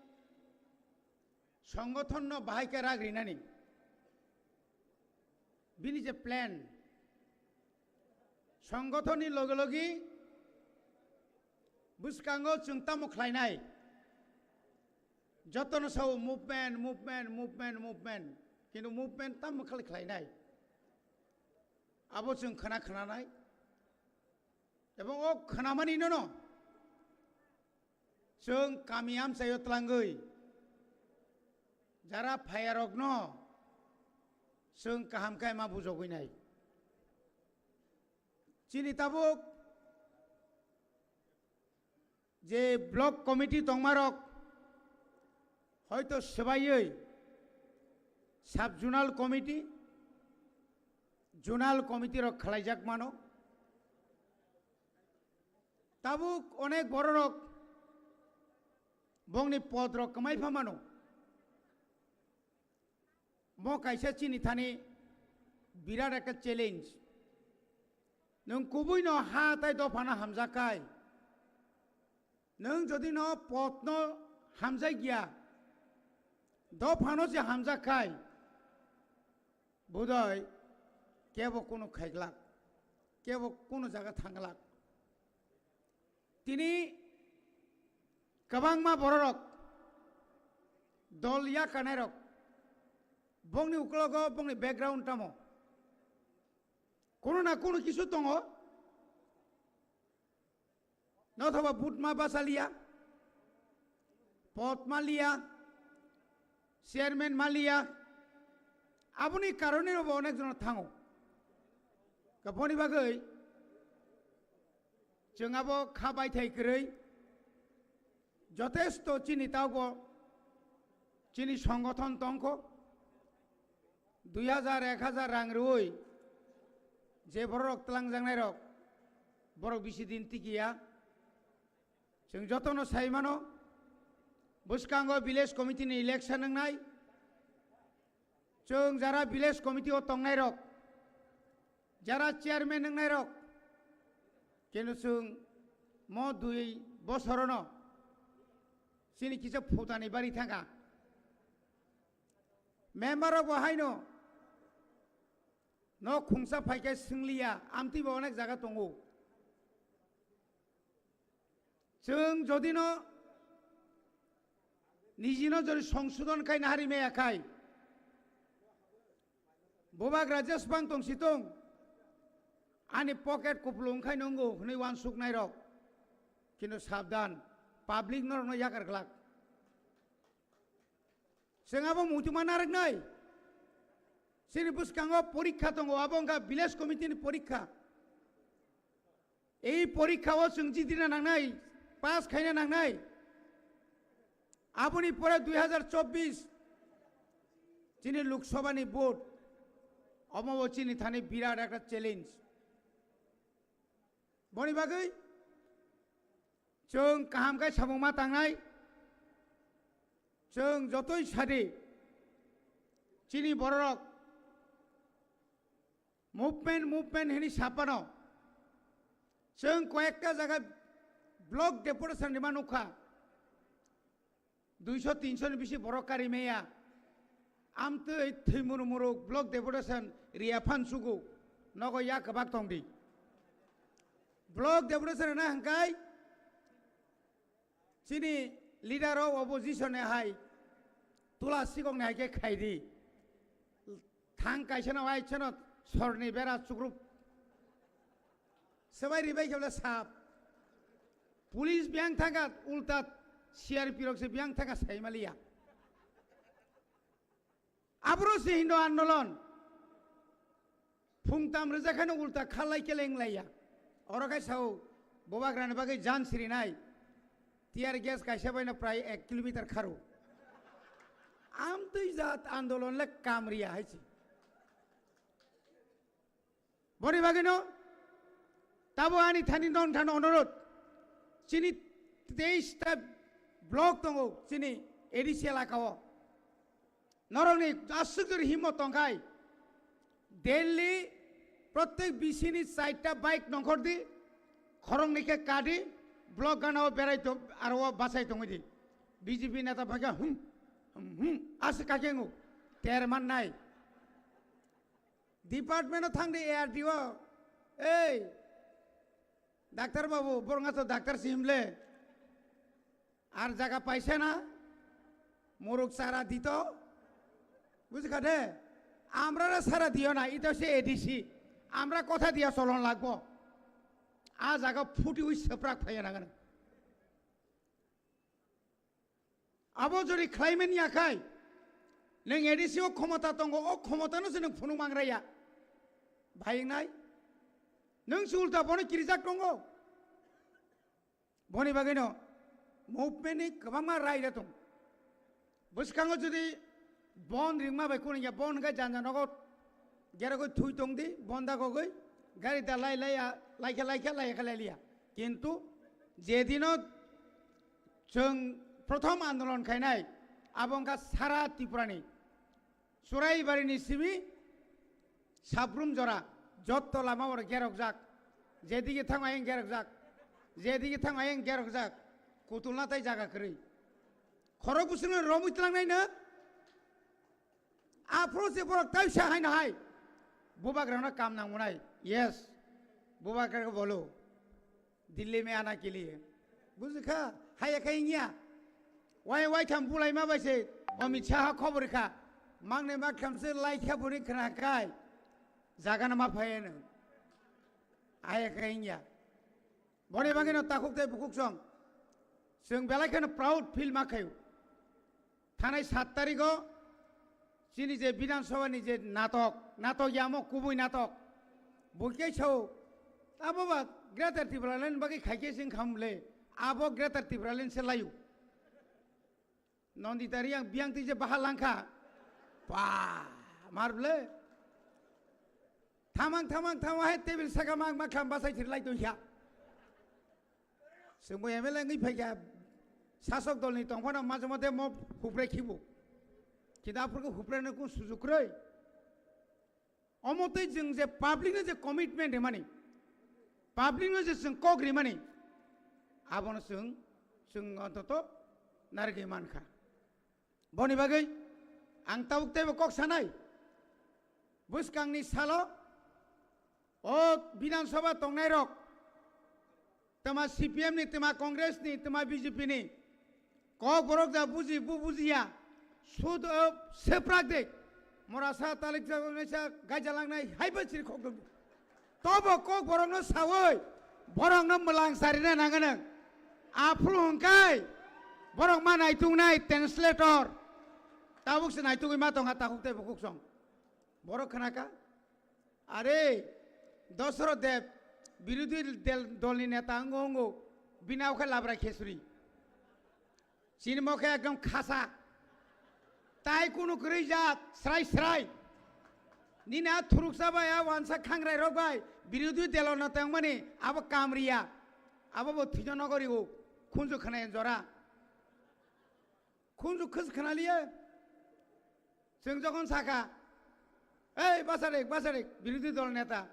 songgothonno bahai khe rak rinani. Bini je plan, songothonni loge loge bwskango chwng tamo khlainai? Jotono sao movement, movement, movement, movement. Kintu movement tamo khlai khlainai? Abo chwng khna khnanai. Ebong o khnamani nono chwng kami amchaio tlangwi jara phaiyarokno chwng kaham khe ma bujogwi nai. Chini tabuk je block committee tongmarok hoito swbaiwi sub zonal committee, zonal committee rok khlaijak mano. Tabuk onek bororok bongni podrok kwmai pha mano. Mo kaisa chini thani birat ekta challenge. Nwng kubui no ha tai dophano hamjak khai, nwng jodi no pod no hamjak ya, dophano se hamjak khai, budoi kebo kunu khaiglak, kebo kunu jaga thanglak. Tini kwbangma bororok dol yakanairok, bongni uklogo bongni background tamo, kunu na kunu kisu tongo, nothoba but ma basa liya, pod ma liya, chairman ma liya, aboni karone bo onek jon thango. Kaboni bagwi chwng abo kha baithai kwrwi jotesto chini taubo chini songothon tongkho. Dui hajar, ek hajar rang rwi je bororok tlangjaknairok, borok bisi din tikiya. Chwng jotono sai mano, bwskango village committee ni election wngnai. Chwng jara village committee o tongnairok, jara chairman wngnairok, keno chwng mo dui bosorono chini kisa phutani bari thangkha. Member rok bo haino nok khungsa phaikhe swngliya, amtwi bo onek jaga tongo. Chwng jodino nijino jodi songsodon khai nahari maya khai, Bubagra jesbang tong si tong, ani pocket kupulung khai nungo hwnwi uansuknairok, kintu sabdan, public norokno yakar glak. Chwng abo muituma narwknai. Chini bwskango porikha tongo, abo wngkha village committee ni porikha. Ei porikha o chwng jitrina nangnai, pass khaina nangnai. Aboni pore dui hajar chobbish chini Lok Sabha ni vote, omo bo chini thani birat ekta challenge. Boni bagwi chwng kaham khe samung ma tangnai, chwng jotoi sadi chini bororok movement, movement hini sapano chwng koyekta jaga block deputation rima nukha. Duiso tinso ni bisi borok kari maya. Amtwi thwi muru muru block deputation riya phan sugu nogo ya kwbak tong di. Block deputation na hwnkhe chini leader of opposition ni hai tula sikok ni hai khe khai di. Thang kaisa no ai chano sorni bera chukrup. Swbai ribai khe bole sap. Police biyang thangkha ulta C R P rok se biyang thangkha saimaliya. Abro se hindo andolon. Phung tam rwjak khaino ulta khalai keleng laiya. Oro khai sao Bubagrani bagwi jan sirinai. Tear gas kaisa baino prai ek kilometer kharo. Amtwi jat andolon le kamriya hai se. Boni bagwino tabo ani thani non thani onorot chini teis ta block tongo chini A D C elaka o. Norokni aswk jori himmo tongkhai Delhi prottek B C ni chaita bike nongkhor di, khoroknwi khe kadi, block gana o berai to aro o bachai tongwi di. B J P neta phai khe hum hum hum aswk kake wngo ter mannai. Department o thang di A R D O. Ei, doctor babu, borok to doctor si himle. Ar jaga paisa na? Muruk sara dito. Bujikha de? Amrara sara diyo na, ito se A D C. Amra kotha diya cholon lagbo. A jaga phuti ui seprak phaiya nangani. Abo jori khlaimani yakhai, nwng A D C o khomota tongo, o khomota no se nwng phunuk mangraya. Bhai wngnai? Nwng se ulta bono kirijak tongo. Boni bagwino movement ni kwbangma raida tong. Bwskango jodi bon ringma bai kuningya, bon hwnkhe janja nogo gerogoi thui tongdi, bon dagogoi gari da lai lai ya, laikha laikha laikha lailiya. Kintu jedino chwng prothom andolon khainai, abo wngkha sara Tripurani. Churaibarini simi Sabrum jora, jotto lama oro gerokjak, jedigi thang ayang gerokjak, jedigi thang ayang gerokjak, kutulna tai jaga kwrwi. Khorok bwswkno romwi tlangnai no, aphuru se borok taisa haino hai, bubagrano kam nangmunai, yes, bubagra bolo. Delhi mein aana ke liye. Bujikha, haya khai wngya. Wai wai tham bulai ma bai se, Amit Shah khobor kha. Mangne ma kham se lai kha buri khna kai. Jaga na ma phai no. Haya khai wngya. Boni bagwi no takhuk tei bukhuk song. Chwng belai kheno proud feel ma khayo. Thanai sat tarigo chini je Bidhan Sabha ni je natok, natok yamo kubui natok. Buikhe sao, abo ba Greater Tipraland bagwi khaikhe sing khamle, abo Greater Tipraland se layu. Nandita Reang biyang twi je baha langkha. Pa, mar ble. Thamang, thamang, thamang, hai table saka mang ma kham basai thir lai tongya. Chwngbo M L A wngwi phaikha, sasok dolni tongphano majamo de mo hupre khibo. Kintu aphurkhe hupreno kun sujuk kwrwi. Omo tei chwng je public no je commitment rimani, public no je chwng kok rimani, abono chwng, chwng ontoto narigwi mankha. Boni bagwi ang tabuk teibo kok sanai, bwskangni salo o Bidhan Sabha tongnairok, twma C P M ni, twma Congress ni, twma B J P ni kok borok da buji, bu bujiya, sud, o, seprak de, mora sa talik sa gaija langnai, haiba chiri khok dong. Tobo kok borokno sawi, borokno mwlang sarina nanganang. Aphuru hwnkhai, borok ma naitungnai translator. Tabuk se naitugwi ma tongkha takhuk tei bukhuk song. Borok khnakha, "Are, Dosoro Deb, birodhi del-, dolni neta wngo wngo, bini awkhe labra khesuri." Chini mokhe ekdom khasa. Tai kunu kwrwi jat, srai srai. Nini a thuruksa bai, a wansa khangrai rok bai, birodhi delo no tongmani, abo kam riya. Abo bo thwijo nogori o, khunju khwnai jora. Khunju khus khwnaliya. Chwng jokhon sakha, "Ei, basarik, basarik, birodhi dol neta."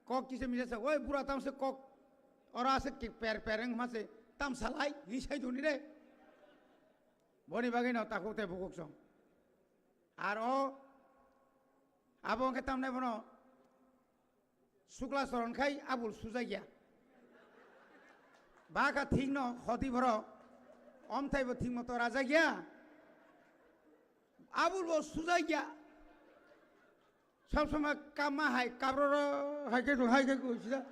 Kok kisa misa sa, "Oi, bura tamse kok, oro ase ki per per wng ma se, tam salai, hi sai duni re." Boni bagwi no takhuk tei bukhuk song. Ar o, abo wngkhe tamnai bono, Sukla soron khai abul sujakya. Baka thikno hoti borok. Omthaibo thik moto rajakya. Abul bo sujakya. Sob somoi kamma hai kabroro hai khe hai khe sida.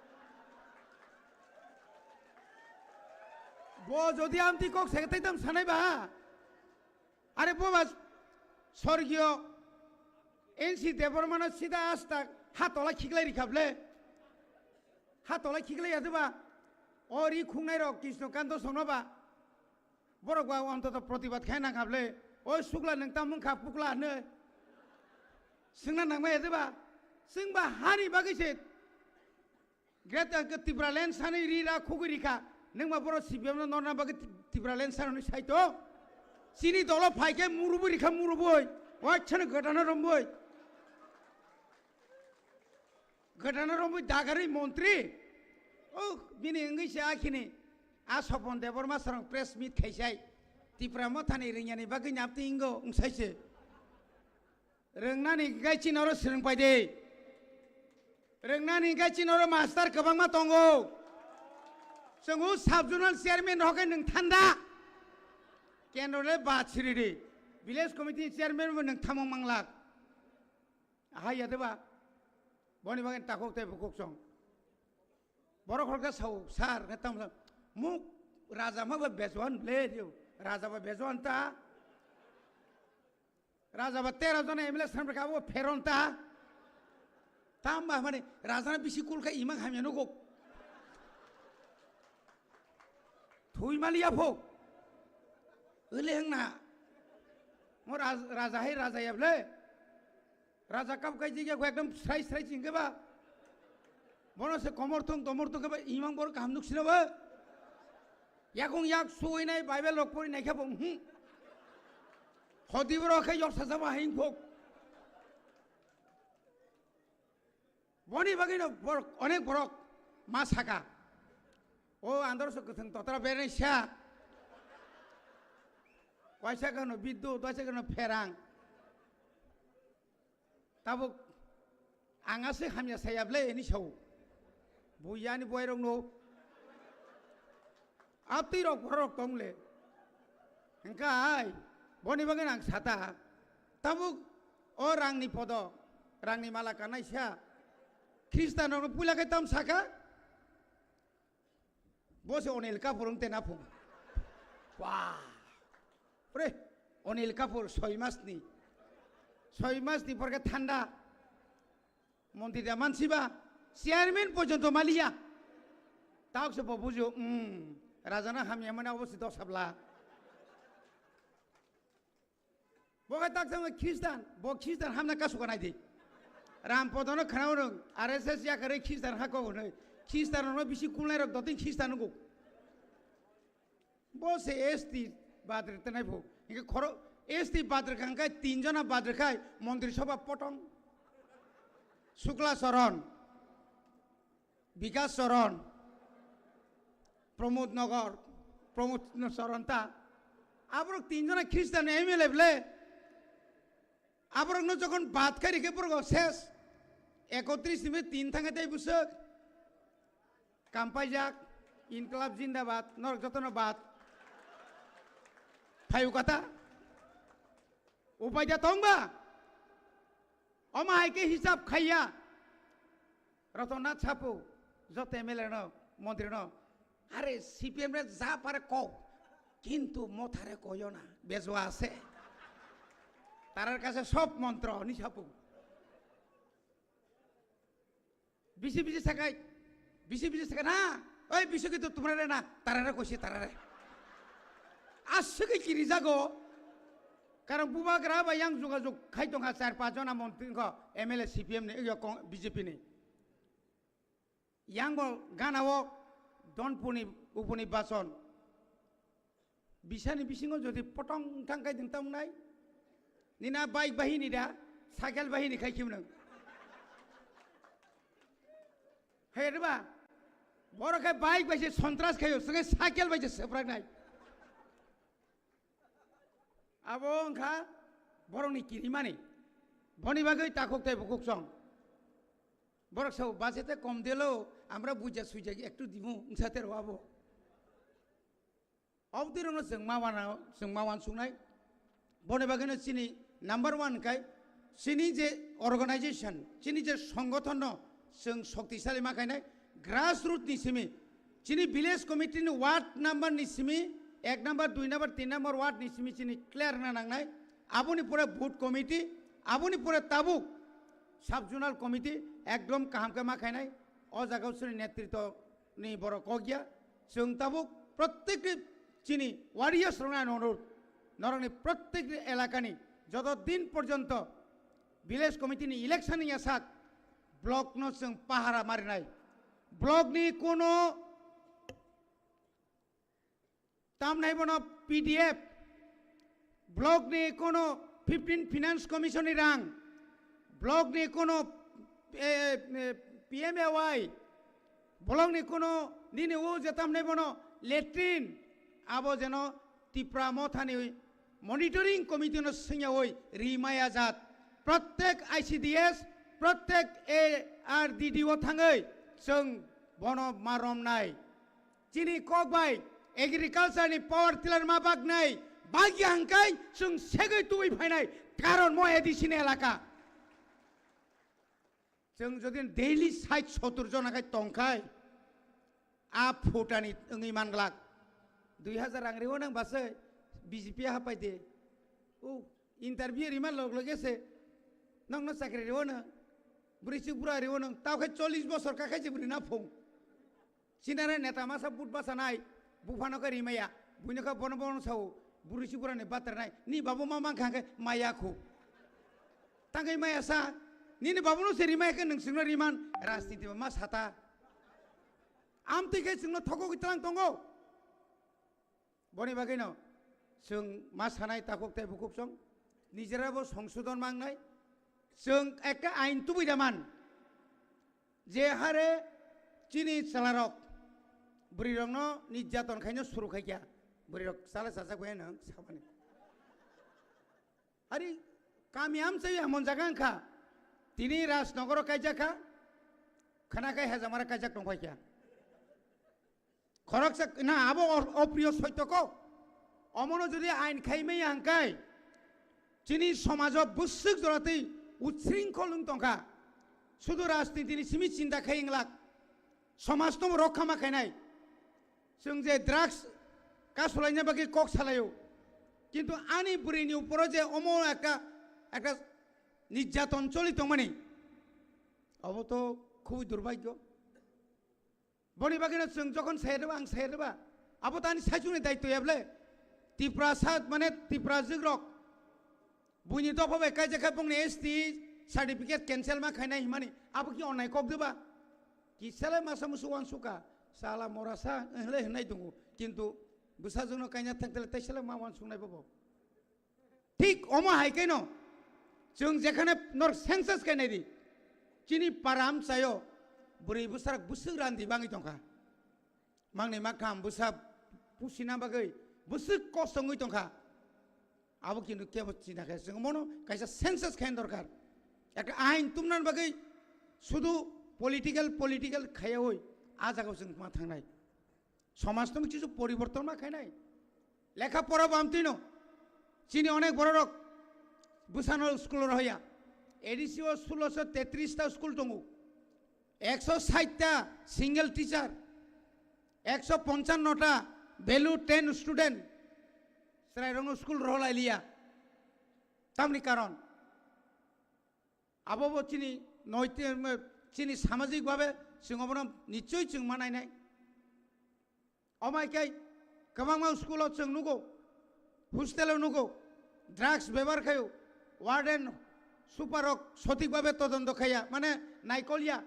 Bo jodi amtwi kok seke taitam sanai ba. Are boba sorgiyo N C Debbarmano sida asta ha tola khiklai rikha ble. Ha tola khiklai yadu ba. O ri khungnai rok Krishna Kanto songno ba. Borok ba ontoto protibad khai nang kha ble. O sukla nang tamung kha pukla hne. Singna nang ma yadu ba. Sing ba hani bagwi se. Greater Tipraland sani ri ra khugui rikha. Nengma boro C P M no norna bagwi Tipraland sani saito. Chini dolo phaikhe murubu rikha murubui. Wachana gatana rombui. Gatana rombui dagarui montri. Oh, bini wngwi se akhini. A Sopon Debbarma sarong press meet khaisai. Tipra mothani ringyani bagwi napti ingo wngsaise. Rwngnani gai chini oro swrwng pai de. Rwngnani hwnkhe chini oro master kwbangma tongo. Chwng o sub zonal chairman rok khe nwng thanda. Kendro le ba siridi. Village committee chairman bo nwng thamung manglak. Ahai ya de ba? Boni bagwi takhuk tei bukhuk chwng. Borok khoroksa sao, "Sir," hwnkhe tamo sa, "Muk raja ma ba bejoan ble dio. Raja ba bejoan ta." Raja ba tero jona M L A samrwk abo pheron ta. Tamba mani raja na bisi kul kha imang hamya nugo. Thui mali apho. Ele hang na. Mo raj-, raja hai raja ya ble. Raja kap kai jigya ko ekdom srai srai chingke ba. Bono se komor thung tomor thung ke ba imang bor kaham nuk sina ba. Yakung yak suinai Bible rok pori nai khe bo, hmm. Hodi borok khe yok sajama haing khok. Boni bagwi no borok, onek borok ma saka. O andor so kwthwng totra berenai sa. Waisa kano biddo, waisa kano pherang. Tabuk ang aswk hamya saya ble hwnwi sao. Bui yani buairokno. Abtwi rok borok tong le. Hwnkhe ai, boni bagwi ang sata. Tabuk o rangni podo, rangni mala kanai sa. Khristanrokno puila khe tam saka? Bo se Anil Kapoor wng tena phung. Wah. Pre, Anil Kapoor soi mas ni. Soi mas ni porke thanda. Montri da mansiba. Chairman porjonto maliya. Tauk se bo bujio, hmm. Rajana hamya mane obo se dosabla. Bo khe tak thangma Khristan, bo Khristan hamna kasuka nai di. Ram Podono khwnao rwng, R S S yakarwi Khristan hako hwnwi. Khristan rokno bisi kulnai rok dotwi Khristan wngkuk. Bo se S T badrwk tanai phu. Hingke khoro S T badrwk hangkai tin jona badrwk khai Montri Sobha potong. Sukla Charan. Bikas Charan, Pramod Nagar, Pramod Charan ta. Aborok tin jona Khristan M L A ble. Aborokno jokhon bad khai rikhe borok ses. Ekotris ni tin thangkhe tei bwswk. Kampaijak, Inklab Jindabad, norok jotono bad. Phayu kata. Upai da tongba. Omo hai khe hisab khaiya. Ratan Nath sapu, joto M L A no, montri no, "Are C P M re ja pare kok, kintu Motha re koyo na, bejua ase. Tarar kache sob montro," hwnwi sapu. Bisi bisi sakai, bisi bisi sakai na, "Oi bisi kintu tumra re na, tara re koisi tara re." Aswk khe kiri jago. Karon bubagra bai yang jogajog khai tongkha char panch jona montri wngkha M L A C P M ni, yo kong-, B J P ni. Yang bo gana o Donpuni uponi bason. Bisani bisingo jodi potong thang kai ding tam nai. Nina bike bahini da, cycle bahini khai kim nang. He riba, boro khai bike bai se sontras khayo, senge cycle bai se seprak nai. Abo wngkha borokni kirimani. Boni bagwi takhuk tei bukhuk chong. Borok sao, "Bajete kom dilo, amra buja suja ektu dimu," wngsa tero abo. Obdirokno chwng ma wana, chwng ma wansuknai. Boni bagwino chini number one kai, chini je organization, chini je songgothonno chwng shoktisali ma khainai, grassroot ni simi, chini village committee ni ward number ni simi, ek number, dui number, tin number ward ni simi chini clear na nangnai. Aboni pore booth committee, aboni pore tabuk sub zonal committee ekdom kaham khe ma khainai. O jaga o chini netritwo ni borok kok ya. Chwng tabuk protek chini warriors rokno ang onurod, norokni protek elakani joto din porjonto village committee ni election ni yasak block no chwng pahara marinai. Block ni kono tamnai bono P D F, block ni kono fifteen finance commission ni rang, block ni kono, eh, eh, P M A Y, block ni kono nini o je tamnai bono latrine, abo jeno Tipra Mothani monitoring committee no swngyawi ri maya jat. Protek I C D S, Protek A R D D o thangwi chwng bono ma romnai. Chini kok bai agriculture ni power tiller ma baknai. Bagya hangkai chwng segwi tubui phainai. Karon mo A D C ni elaka. Chwng jodi daily sait sotur jona khai tongkhai, a phutani wngwi manglak. Dui hazar rang riwo nang base B J P hapai de. O interview rima log loge se nokno chakri riwo nang. Bwrwi chuk bura riwo nang. Tao khai chollish bosor ka khai je bwrwi na phung. Sinare neta masa but basa nai. Buphano khe rimaya. Buino khe bono bono sao. Bwrwi chuk bura ni batra nai. Ni babu ma mang kha khe maya khu. Tangkai maya sa. Nini babu no se rimaya khe nung singno riman. Rajniti ma sata. Amtwi khe chwngno thokogwi tlang tongo. Boni bagwino chwng ma sanai takhuk tei bukhuk chwng nijera bo songsodon mangnai. Chwng ekta ain tubui da man. Je hare chini chwlarok bwrwirokno nirjaton khaino suru khaikha. Bwrwirok chala chajak bai nang sabani. Ari kami amchai emon jaga wngkha. Tini Rajnogoro kaijak kha. Khana kai Hejamara kaijak tongphai kha. Khoroksa na abo or-, opriyo soitoko. Omono jodi ain khaimai hangkai chini somajo bwswk joratwi utsringkhol wng tongkha. Sudu rajnitini simi chinta khai wnglak. Somajno rokha ma khainai. Chwng je drugs kasulaina bagwi kok salaio. Kintu ani bwrwini uporo je omo ekta, ekta nirjaton choli tongmani. Obo to khubui durbhagyo. Boni bagwino chwng jokhon sayadeba, ang sayadeba, abo tani saichungni daityo ya bole. Tiprasa mane Tiprajwk rok buini dopha bai kaijak khe bongni S T certificate cancel ma khainai himani, abo ki onnai kok deba? Ki sele masa musu wansukha, sala morasa hinle hinai dungu, kintu bwsajwkno kaina thangtele tei sele ma wansuknai bobo. Thik omo hai khe no chwng jekhane nor census khe nai di. Chini para amchaio bwrwi bwsarok bwswk randi bangwi tongkha. Mangni makham bwsa pusina bagwi bwswk kosongwi tongkha. Abo kintu kebo china khe chwng mono kaisa census khaina dorkar. Ekta ain tumna bagwi sudu political, political khaiyawi a jagao chwng ma thangnai. Somaj tong chisu poriborton ma khainai. Lekha pora bo amtwino. Chini onek bororok bwsano school rohya. A D C o sulosho tetris ta school tongo. Ekso sait ta single teacher. Ekso ponchanno ta value ten student. Chwrairokno school roholailiya. Tamni karon. Abo bo chini noiti-, chini samajik babe chwng obono nichoi chwng manainai. Omai khe kwbangma school o chwng nugo, hostel o nugo, drugs bebohar khaio, warden, super rok sothik babe todonto khaiya, mane naikolya.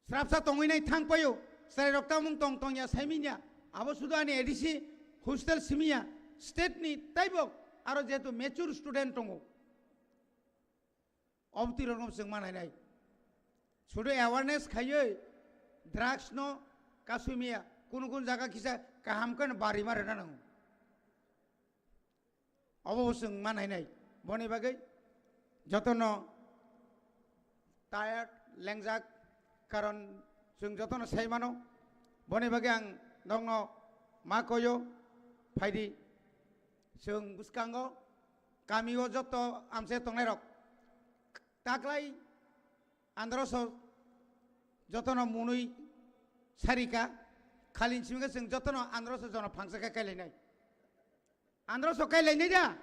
Srapsa tongwi nai thang paio, chwrairok tamung tong tongya saiminya, abo sudu ani A D C hostel simiya, state ni taibo aro jehetu mature student tongo. Obtwi rokno chwng ma nainai. Sudu awareness khaiwi drugs no kasui miya, kunu kunu jaga kisa kaham khe no bari ma rwna nango. Obo bo chwng ma nainai. Boni bagwi jotono tired, lengjak, karon chwng jotono sai mano. Boni bagwi ang nokno ma koyo, phaidi. Chwng bwskango, kamio joto amse tongnairok. Taklai androso jotono munui sarika, khalin simi khe chwng jotono androso jono phangsa khe kailainai. Andro so kai lainai da.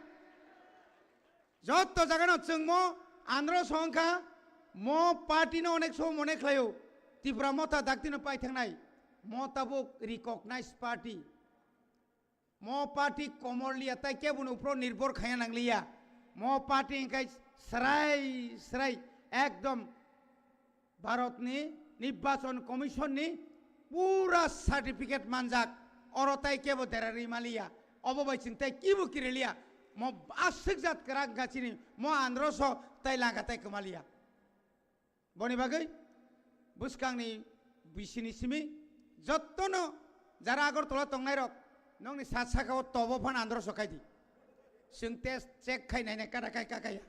Jotto jagano chwngmo andro so wngkha, mo party no onek so mone khlaio. Tipra Motha daktino pai thangnai. Mo tabuk recognized party. Mo party komor liya tai keboni upro nirbhor khaya nang liya. Mo party wngkha srai srai ekdom Bharatni Nirbachon Commission ni pura certificate manjak, oro tai kebo derarwi maliya, obo bai chwng tai kibo kiriliya, mo aswk jat kwrak wngkha chini, mo andro so tai langa tai kwmaliya. Boni bagwi bwskangni bisini simi jottono jara Agartala tongnairok nokni sat sakao tobo phan andro so kaidi. Chwng test check khai nainai kada kai kakaya.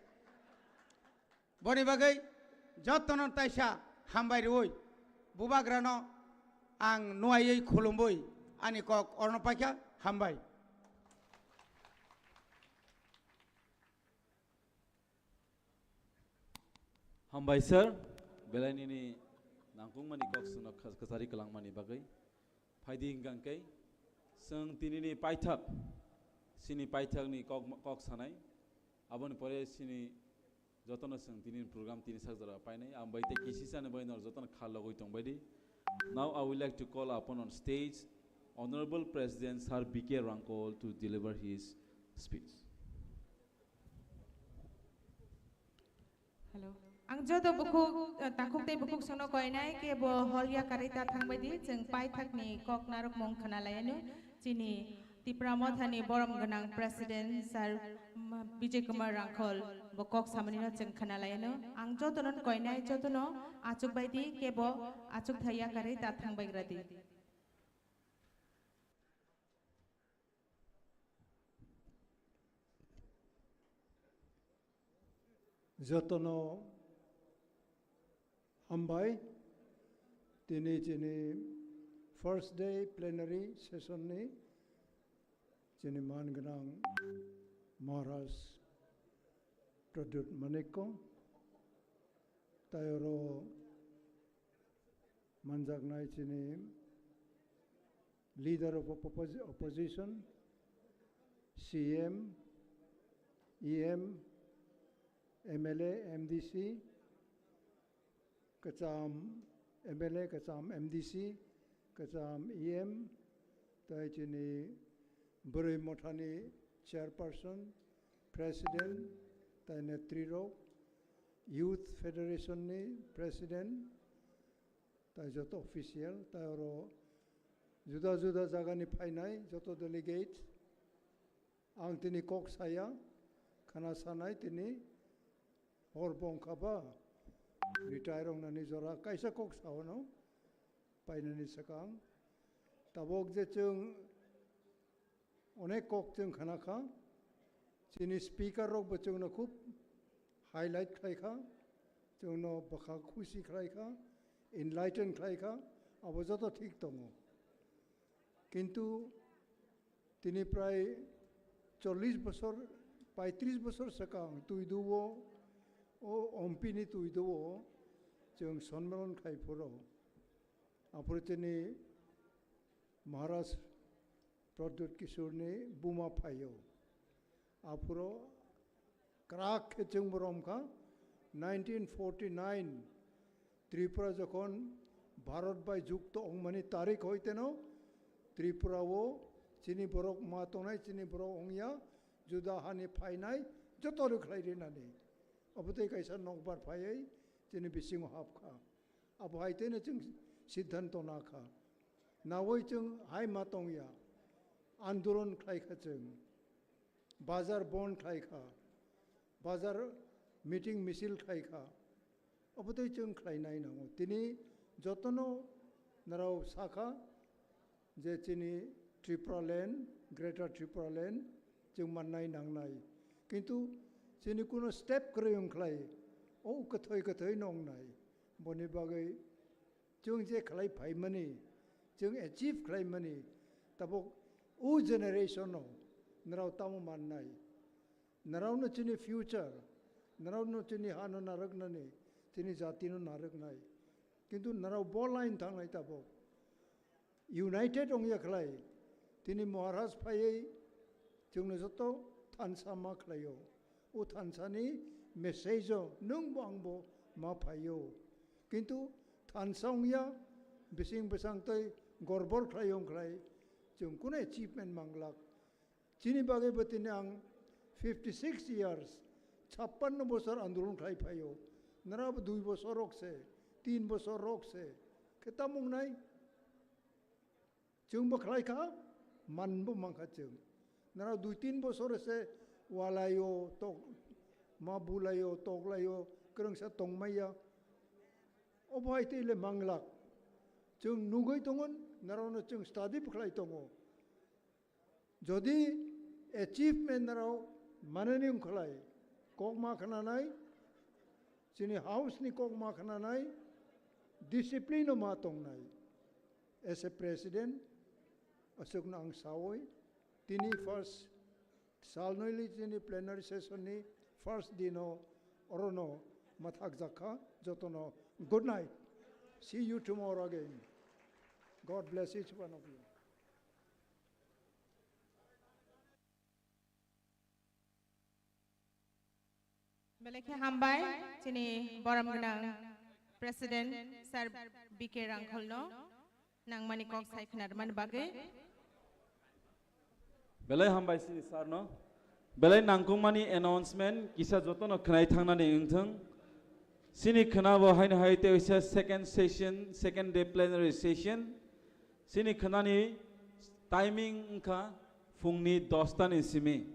Boni bagwi jotono taisa hambai rwui bubagrano ang nuaiwi khulumwi ani kok orno paikha, hambai. Hambai sir, belai nini nangkukmani kok swngno khas-, khasari kwlangmani bagwi. Phaidi hwnkha khe, chwng tinini paithak, chini paithakni kok, kok sanai, aboni pore chini jotono chwng tinini program tini sak jora painai, ang bai tei kisisa ni bai nor jotono kha logoi tongbaidi. Now I would like to call upon on stage Honorable President Sir B K Rangkol to deliver his speech. Hello. Ang joto bukhuk, eh, takhuk tei bukhuk songno koinai kebo hol yakarwi ta thangbaidi, chwng paithakni kok narwkmung khna laianu. Chini Tipra Mothani borom gwnang President Sir, mm, Bijay Kumar Rangkhol bo kok samanino chwng khna laianu. Ang jotono koinai, jotono achukbaidi kebo achukthai yakarwi ta thangbaigradi. Jotono hambai, tini chini first day plenary session ni chini man gwnang Maharaj Pradyut Manikko, tai oro manjaknai chini Leader of Oppos-, Opposition, C M, E M, M L A, M D C, kwcham M L A, kwcham M D C, kwcham E M, tai chini Bwrwi Mothani Chairperson, President, tai Netri rok, Youth Federation ni President, tai joto official, tai oro juda juda jagani phainai joto delegate, ang tini kok saya, khana sanai tini hor bongkha ba retire wngnani jora kaisa kok saono painani swkang. Tabok je chwng onek kok chwng khna kha, chini speaker rok bo chwngno khub highlight khlai kha, chwngno bwkha khusi khlai kha, enlighten khlai kha, abo joto thik tongo. Kintu tini prai chollish bosor, paitris bosor swkang twiduo, o ompini twiduo chwng sonmilon khlai phuru. Aphuru chini Maharaj Pradyut Kishorni buma phaio. Aphuru kwrak khe chwngbo romkha, nineteen forty-nine Tripura jokhon Bharat bai jukto wngmani tarik hoiteno Tripura o chini borok ma tongnai, chini borok wngya, juda hani phainai joto rwkhlai rinani. Obo tei kaisa nokbar phaiwi chini bisingo hapkha. Abo hai teno chwng siddhanto nakha. Nawi chwng hai ma tongya. Andolon khlai kha chwng. Bazar bon khlai kha. Bazar meeting misil khlai kha. Abo tei chwng khlai nai nango. Tini jotono narao sakha, je chini Tripura land, Greater Tripura land, chwng mannai nangnai. Kintu chini kuno step kwrwi wng khlai, o kwthoi kwthoi no wngnai. Boni bagwi chwng je khlai phaimani, chwng achieve khlaimani, tabuk o generation no nrao tamo mannai. Nrao no chini future, nrao no chini hano narwknani, chini jati no narwknai. Kintu nrao bo line thangnai tabuk. United wngya khlai, tini Maharaj phaiwi chwngno joto thansa ma khlaio. O thansani message o nwngbo angbo ma phaio. Kintu thansa wngya, bising bwsang tei gorbor khlai wng khlai, chwng kuno achievement manglak. Chini bagwi bo tini ang fifty six years, chappanno bosor andolon khlai phaio. Nrao bo dui bosor rok se, tin bosor rok se, khe tamo wngnai? Chwng bo khlai kha, man bo man kha chwng. Nrao dui tin bosor se walaio, tok, ma bulaio, toklaio, kwrwngsa tongmaya. Obo hai tei le manglak. Chwng nugwi tongo, nrao no chwng study bo khlai tongo. Jodi achievement rok manani wngkhlai, kok ma khnanai, Tini house ni kok ma khnanai, discipline no ma tongnai. As a president, aswkno ang sawi, tini first salnoili tini plenary session ni first dino orono mathak jakha jotono. Good night. See you tomorrow again. God bless each one of you. Belai khe hambai chini borom gwnang President Sir B K Rangkholno nangmani kok sai khwnarmani bagwi. Belai hambai chini sir no. Belai nangkukmani announcement kisa jotono khwnai thangnani wngthung. Chini khwnabo haino hai tei waisa second session, second day plenary session. Chini khwnani timing wngkha phungni dosta ni simi.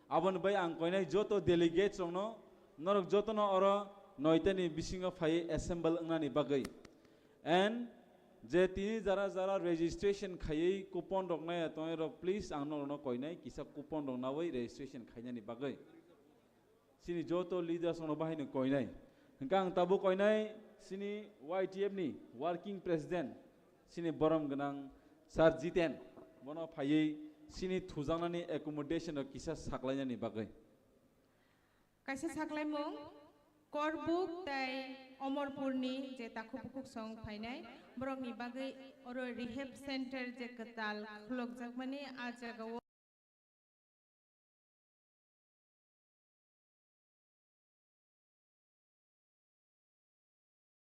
Aboni bai ang koinai joto delegates rokno, norok jotono oro noita ni bisingo phaiwi assemble wngnani bagwi. And je tini jara jara registration khaiwi coupon rok naiya tongnai rok, please ang norokno koinai kisa coupon rok nawi registration khainani bagwi. Chini joto leaders rokno bahai no koinai. Hwnkhe ang tabuk koinai chini Y T F ni working president chini borom gwnang Sir Jiten, bono phaiwi chini thujaknani accommodation rok kisa saklainani bagwi. Kaisa saklaimung, Korbuk tei Omorpurni je takhuk bukhuk song phainai, borokni bagwi oro rehab center je kwtal khulokjakmani, a jagao